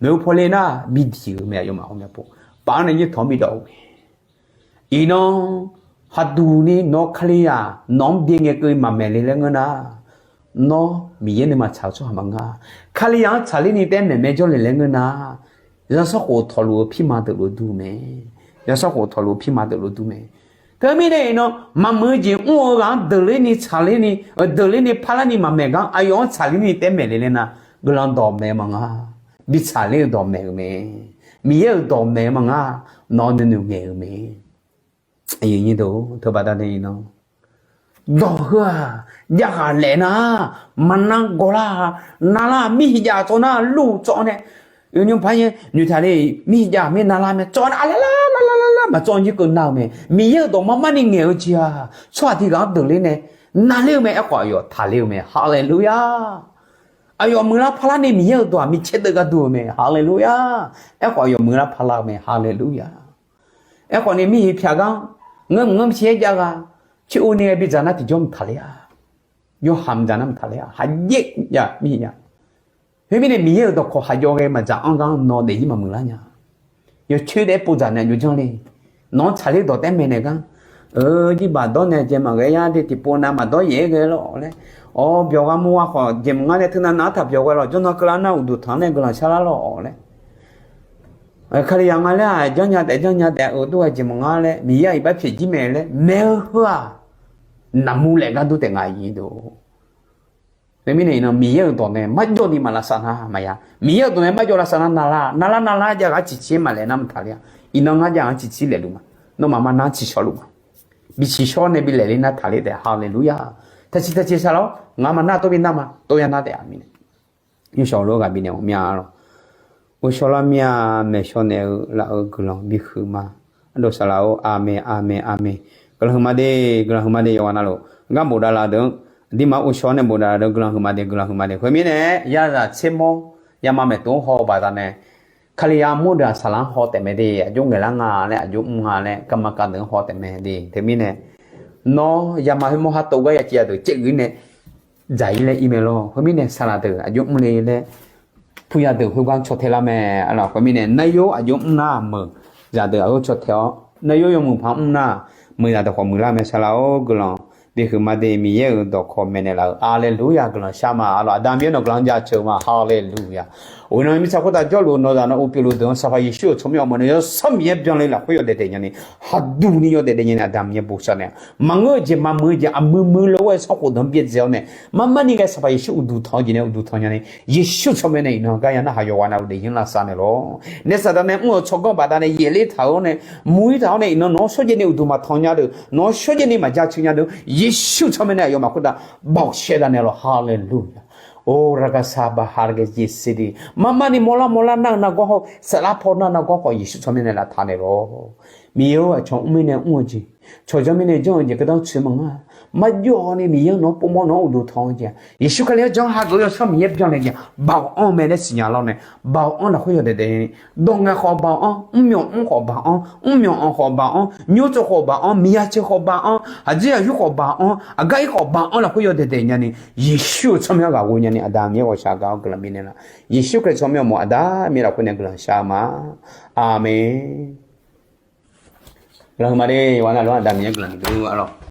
Maeqhu pawle nar bi diq-euq mae, aqyawfmaf ghawqmya pov paf-anr nae nyir tawq-anr bi dawv-eu mae. Iqnan khaqduq ni nawr Kalizaq nawq-anr byae ngae keuv maqmaeq le laer ngeur nar, nawr Miqyaer nuima tsaq-eu tsawrhaq maqngeur-a. Kalizaq-anr tsaqler ni taef maeq mae jawrle laer ngeur nar, zanrsanrkhof tawqluf-eu pirma deuq lof dur mae. Zanrsanrkhof tawqluf-eu pirma deuq lof dur mae. Teumirnae iqnan maqmuiq-eu jeq mr-eu ghaq-anr deuqler ni tsaqler ni, deuqler ni parlar ni maqmaeq gar aqyawf-anr tsaqler ni taef maeq le laer nar, guiqlanq dawqmaeq-eu maqnga. Bi tsaqler-eu dawqmaeq-euq mae. Miqyaer-euq dawqmaeq-eu maqnga. Nawq-eu nuinoeq ngaeq-euq mae. Aqyuif aqnyir deuq-or, teubaqda nae iqnan dawq heu-aq, javghaq laef nar, maqnar gawvlar-a. Navlar mirhiqjav tsawv nar lur tsawv nae, nymr par noeqtaq le, mirhiqjav mir navlar mae tsawv nar, aqlar lar lar lar lar lar maqtsawv jir keuv nar-eu mae. Miqyaer-euq dawq mar mar ni ngaeq-eu jeq-aq, tsawrhaq tiq ghaq-anr deuqler nae navler-eu mae. Aerkhawf aqyawf taqler-eu mae. Haleluya! Aqyawf muiqlar parlar ni Miqyaer-euq dawq-aq micaer deuv gar dur-eu mae. Haleluya! Aerkhawf aqyawf muiqlar parlar-eu mae. Haleluya! Aerkhawf ni mirhiq pyaq gar ngeurmq ngeurmq caer jav ghaq, coer-eu ni ghae bidzaq nar tiqjawr mqtaq ler-a. Yawhaq mqdzaq nar mqtaq ler-a. Haqjaer jav mirhiq jav. Khoermirnae Miqyaer-euq dawqkawq haqjawv ghae maqdzaq-anr gar nawq daefzir maqmuiqlar nya. Yawcoer daef-aer povdzaq nae aqjox janr le. Nawq-anr tsaqler dawq taef maeqnaeq gar, jirbaq dawr nae jeq maqghae yar de tiqpov nav maqdawr yaef-aer ghae lawr laer. Awr, byawq gha mur gha khawf jeq maqngar nae teunav nav-anr taq byawq ghae lawq, jawrnan keuvlar nar uqduq tanq nae guiqlanq sharlar lawq laer. Kalizaq nga laer-aq janrnya taef janrnya taef-a, euq dur ghae jeq maqngar laer Miqyaer-aq iqbax pyaeq jir mae laer maeq-eu heu-aq, naqmur laef gar dur taef nga aqyuif aqnyir deuq. Khoermirnae iqnan Miqyaer-euq dawq nae marjawv ni maqlavsav nar maqya. Miqyaer-euq dawq nae marjawv lavsav nar navlar navlar navlar jav ghaq ciqcir maqlaef nar maqtaq ler-a. Iqnan ngar jav ghaq ciqcir laefluf ma. Nawmaf ma nar ciqshawr luf ma. Bi ciqshawr nae bi laefler nar taqler taef. Haleluya! Taqciq taqciq saqlaq-awr ngar ma nar tov bi nar ma tov ya nar taef-a mirnae. Yawshawr lof-aer ghaq bifnaeq ghawqmya lawq. Ghovshaw lar mir-a, maeqshaw naeq-eu laf-euq guiqlanq bihuiq ma. Ardov saqlaq-or, aqmeq aqmeq aqmeq. Guiqlanq huiqma de, guiqlanq huiqma de yawqghaq navluf gar bofdav laf deuq-anr, aqdirma ghovshaw nae bofdav laf deuq guiqlanq huiqma de, guiqlanq huiqma de. Khoermirnae yarzaq tsermawr yama maeqtov-anr haw-eu baqdanae, Kalizaq mr deuq-aq saqlaq-anr haw taef mae de, aqjox ngaeqlar nga laer, aqjox mr nga laer, garma kav deuq-anr haw taef mae de. Teumirnae nawr yama khoermawr har tov gar ya civ-a deuq caev geuf-ir nae dzaq-ir laer ir mae lawr. Khoermirnae saqlaq deuq aqjox mr le laer purya deuq khoergar caw tae lar mae. Arlaq khoermirnae naryor aqjox mr nar meuq zaqdeuq aqjox caw tae-awr, naryor yawmuiq paq mr nar meuq zaqdeuq khawf muiqlar mae. Saqlaq-or, guiqlanq Deqhuiq ma de Miqyaer-euq dawqkawq maeqnaeq laf-eu, Haleluya! Guiqlanq shar ma. Arlawq, Aqda Miqyaer nawq guiqlanq jaceuq ma. Haleluya! Oeq nan mirtsaq khoertav jawrluf-eu nawq zaq nan uvpyeuf luf deuq-anr Sanqpaq Yeqsur-euq tsawrmyanr awq mawf nae yawsanr Miqyaer byanle lafkhoer yawdaef daef nyani, haduq ni yawdaef daef nyani Aqda Miqyaer bosav naeq-a. Maqngeur-eu jeq maqmuiq-eu jeq aqmuiq muiq lof-aer sanrkhof deuq-anr byaerdzae-awr nae, marmar ni ghae Sanqpaq Yeqsur uqduq tanq-eu jeq nae uqduq tanq nyani, Yeqsur tsawrmyanr nae iqnan gar ya narhaq yawqghaq navluf daefzir lavsav naeq lawr. Naef Saqdaq nae mr-euq tsawrganr baqdanae yaefler taq-awr nae, muiq-ir taq-awr nae iqnan nawq-anr shawrjaev ni uqduq maqtanq nya deuq, nawq-anr shawrjaev ni maqjaceuq nya deuq, Yeqsur tsawrmyanr nae aqyawfmaf khoertav baoq shaev dav naeq lawr. Haleluya! Or, raqgaqsaq baqha raqgaq jeqsiq de, marmar ni mawrlar mawrlar nar-eu nargawr haw, saflar paw nar nargawr khawf Yeqsur tsawrmyanr nae lavtaq naeq lawr. Miqyaer-or, aqcawq mr mirnae mr-eu jeq, cawqjanr mirnae janr-eu jeq gardanr tsoeq maqngeur-a. Marjawv ni Miqyaer nawq-anr povmawr nawq-anr uqduq tanq-eu jeq-aq, Yeqsur Kali-anr jan hageuf-eu yawsanr Miqyaer byanle jeq-aq, baoq anr-eu mae laer siqnya lawr nae, baoq anr lafkhoer yawdaef daef-a. Dawq ngaeq khawf baoq anr, mrmyawf mr khawf baoq anr, mrmyawf anq khawf baoq anr, nymr tsov khawf baoq anr, miqya ceuq khawf baoq anr, aqjeq aqyur khawf baoq anr, aqgar ir khawf baoq anr lafkhoer yawdaef daef nyani, Yeqsur-euq tsawrmyanr ghaq ghoe nyani Aqda Miqyaer ghawqshaq gaq-awr guiqlanq bifnaeq laf. Yeqsur Kali tsawrmyanr mawf Aqda Miqyaer lafkhoer nae guiqlanq shar ma. Aqmeq. Guiqlanq huiqma de, yawqghaq navluf-anr Aqda Miqyaer guiqlanq bif dur-a lawr.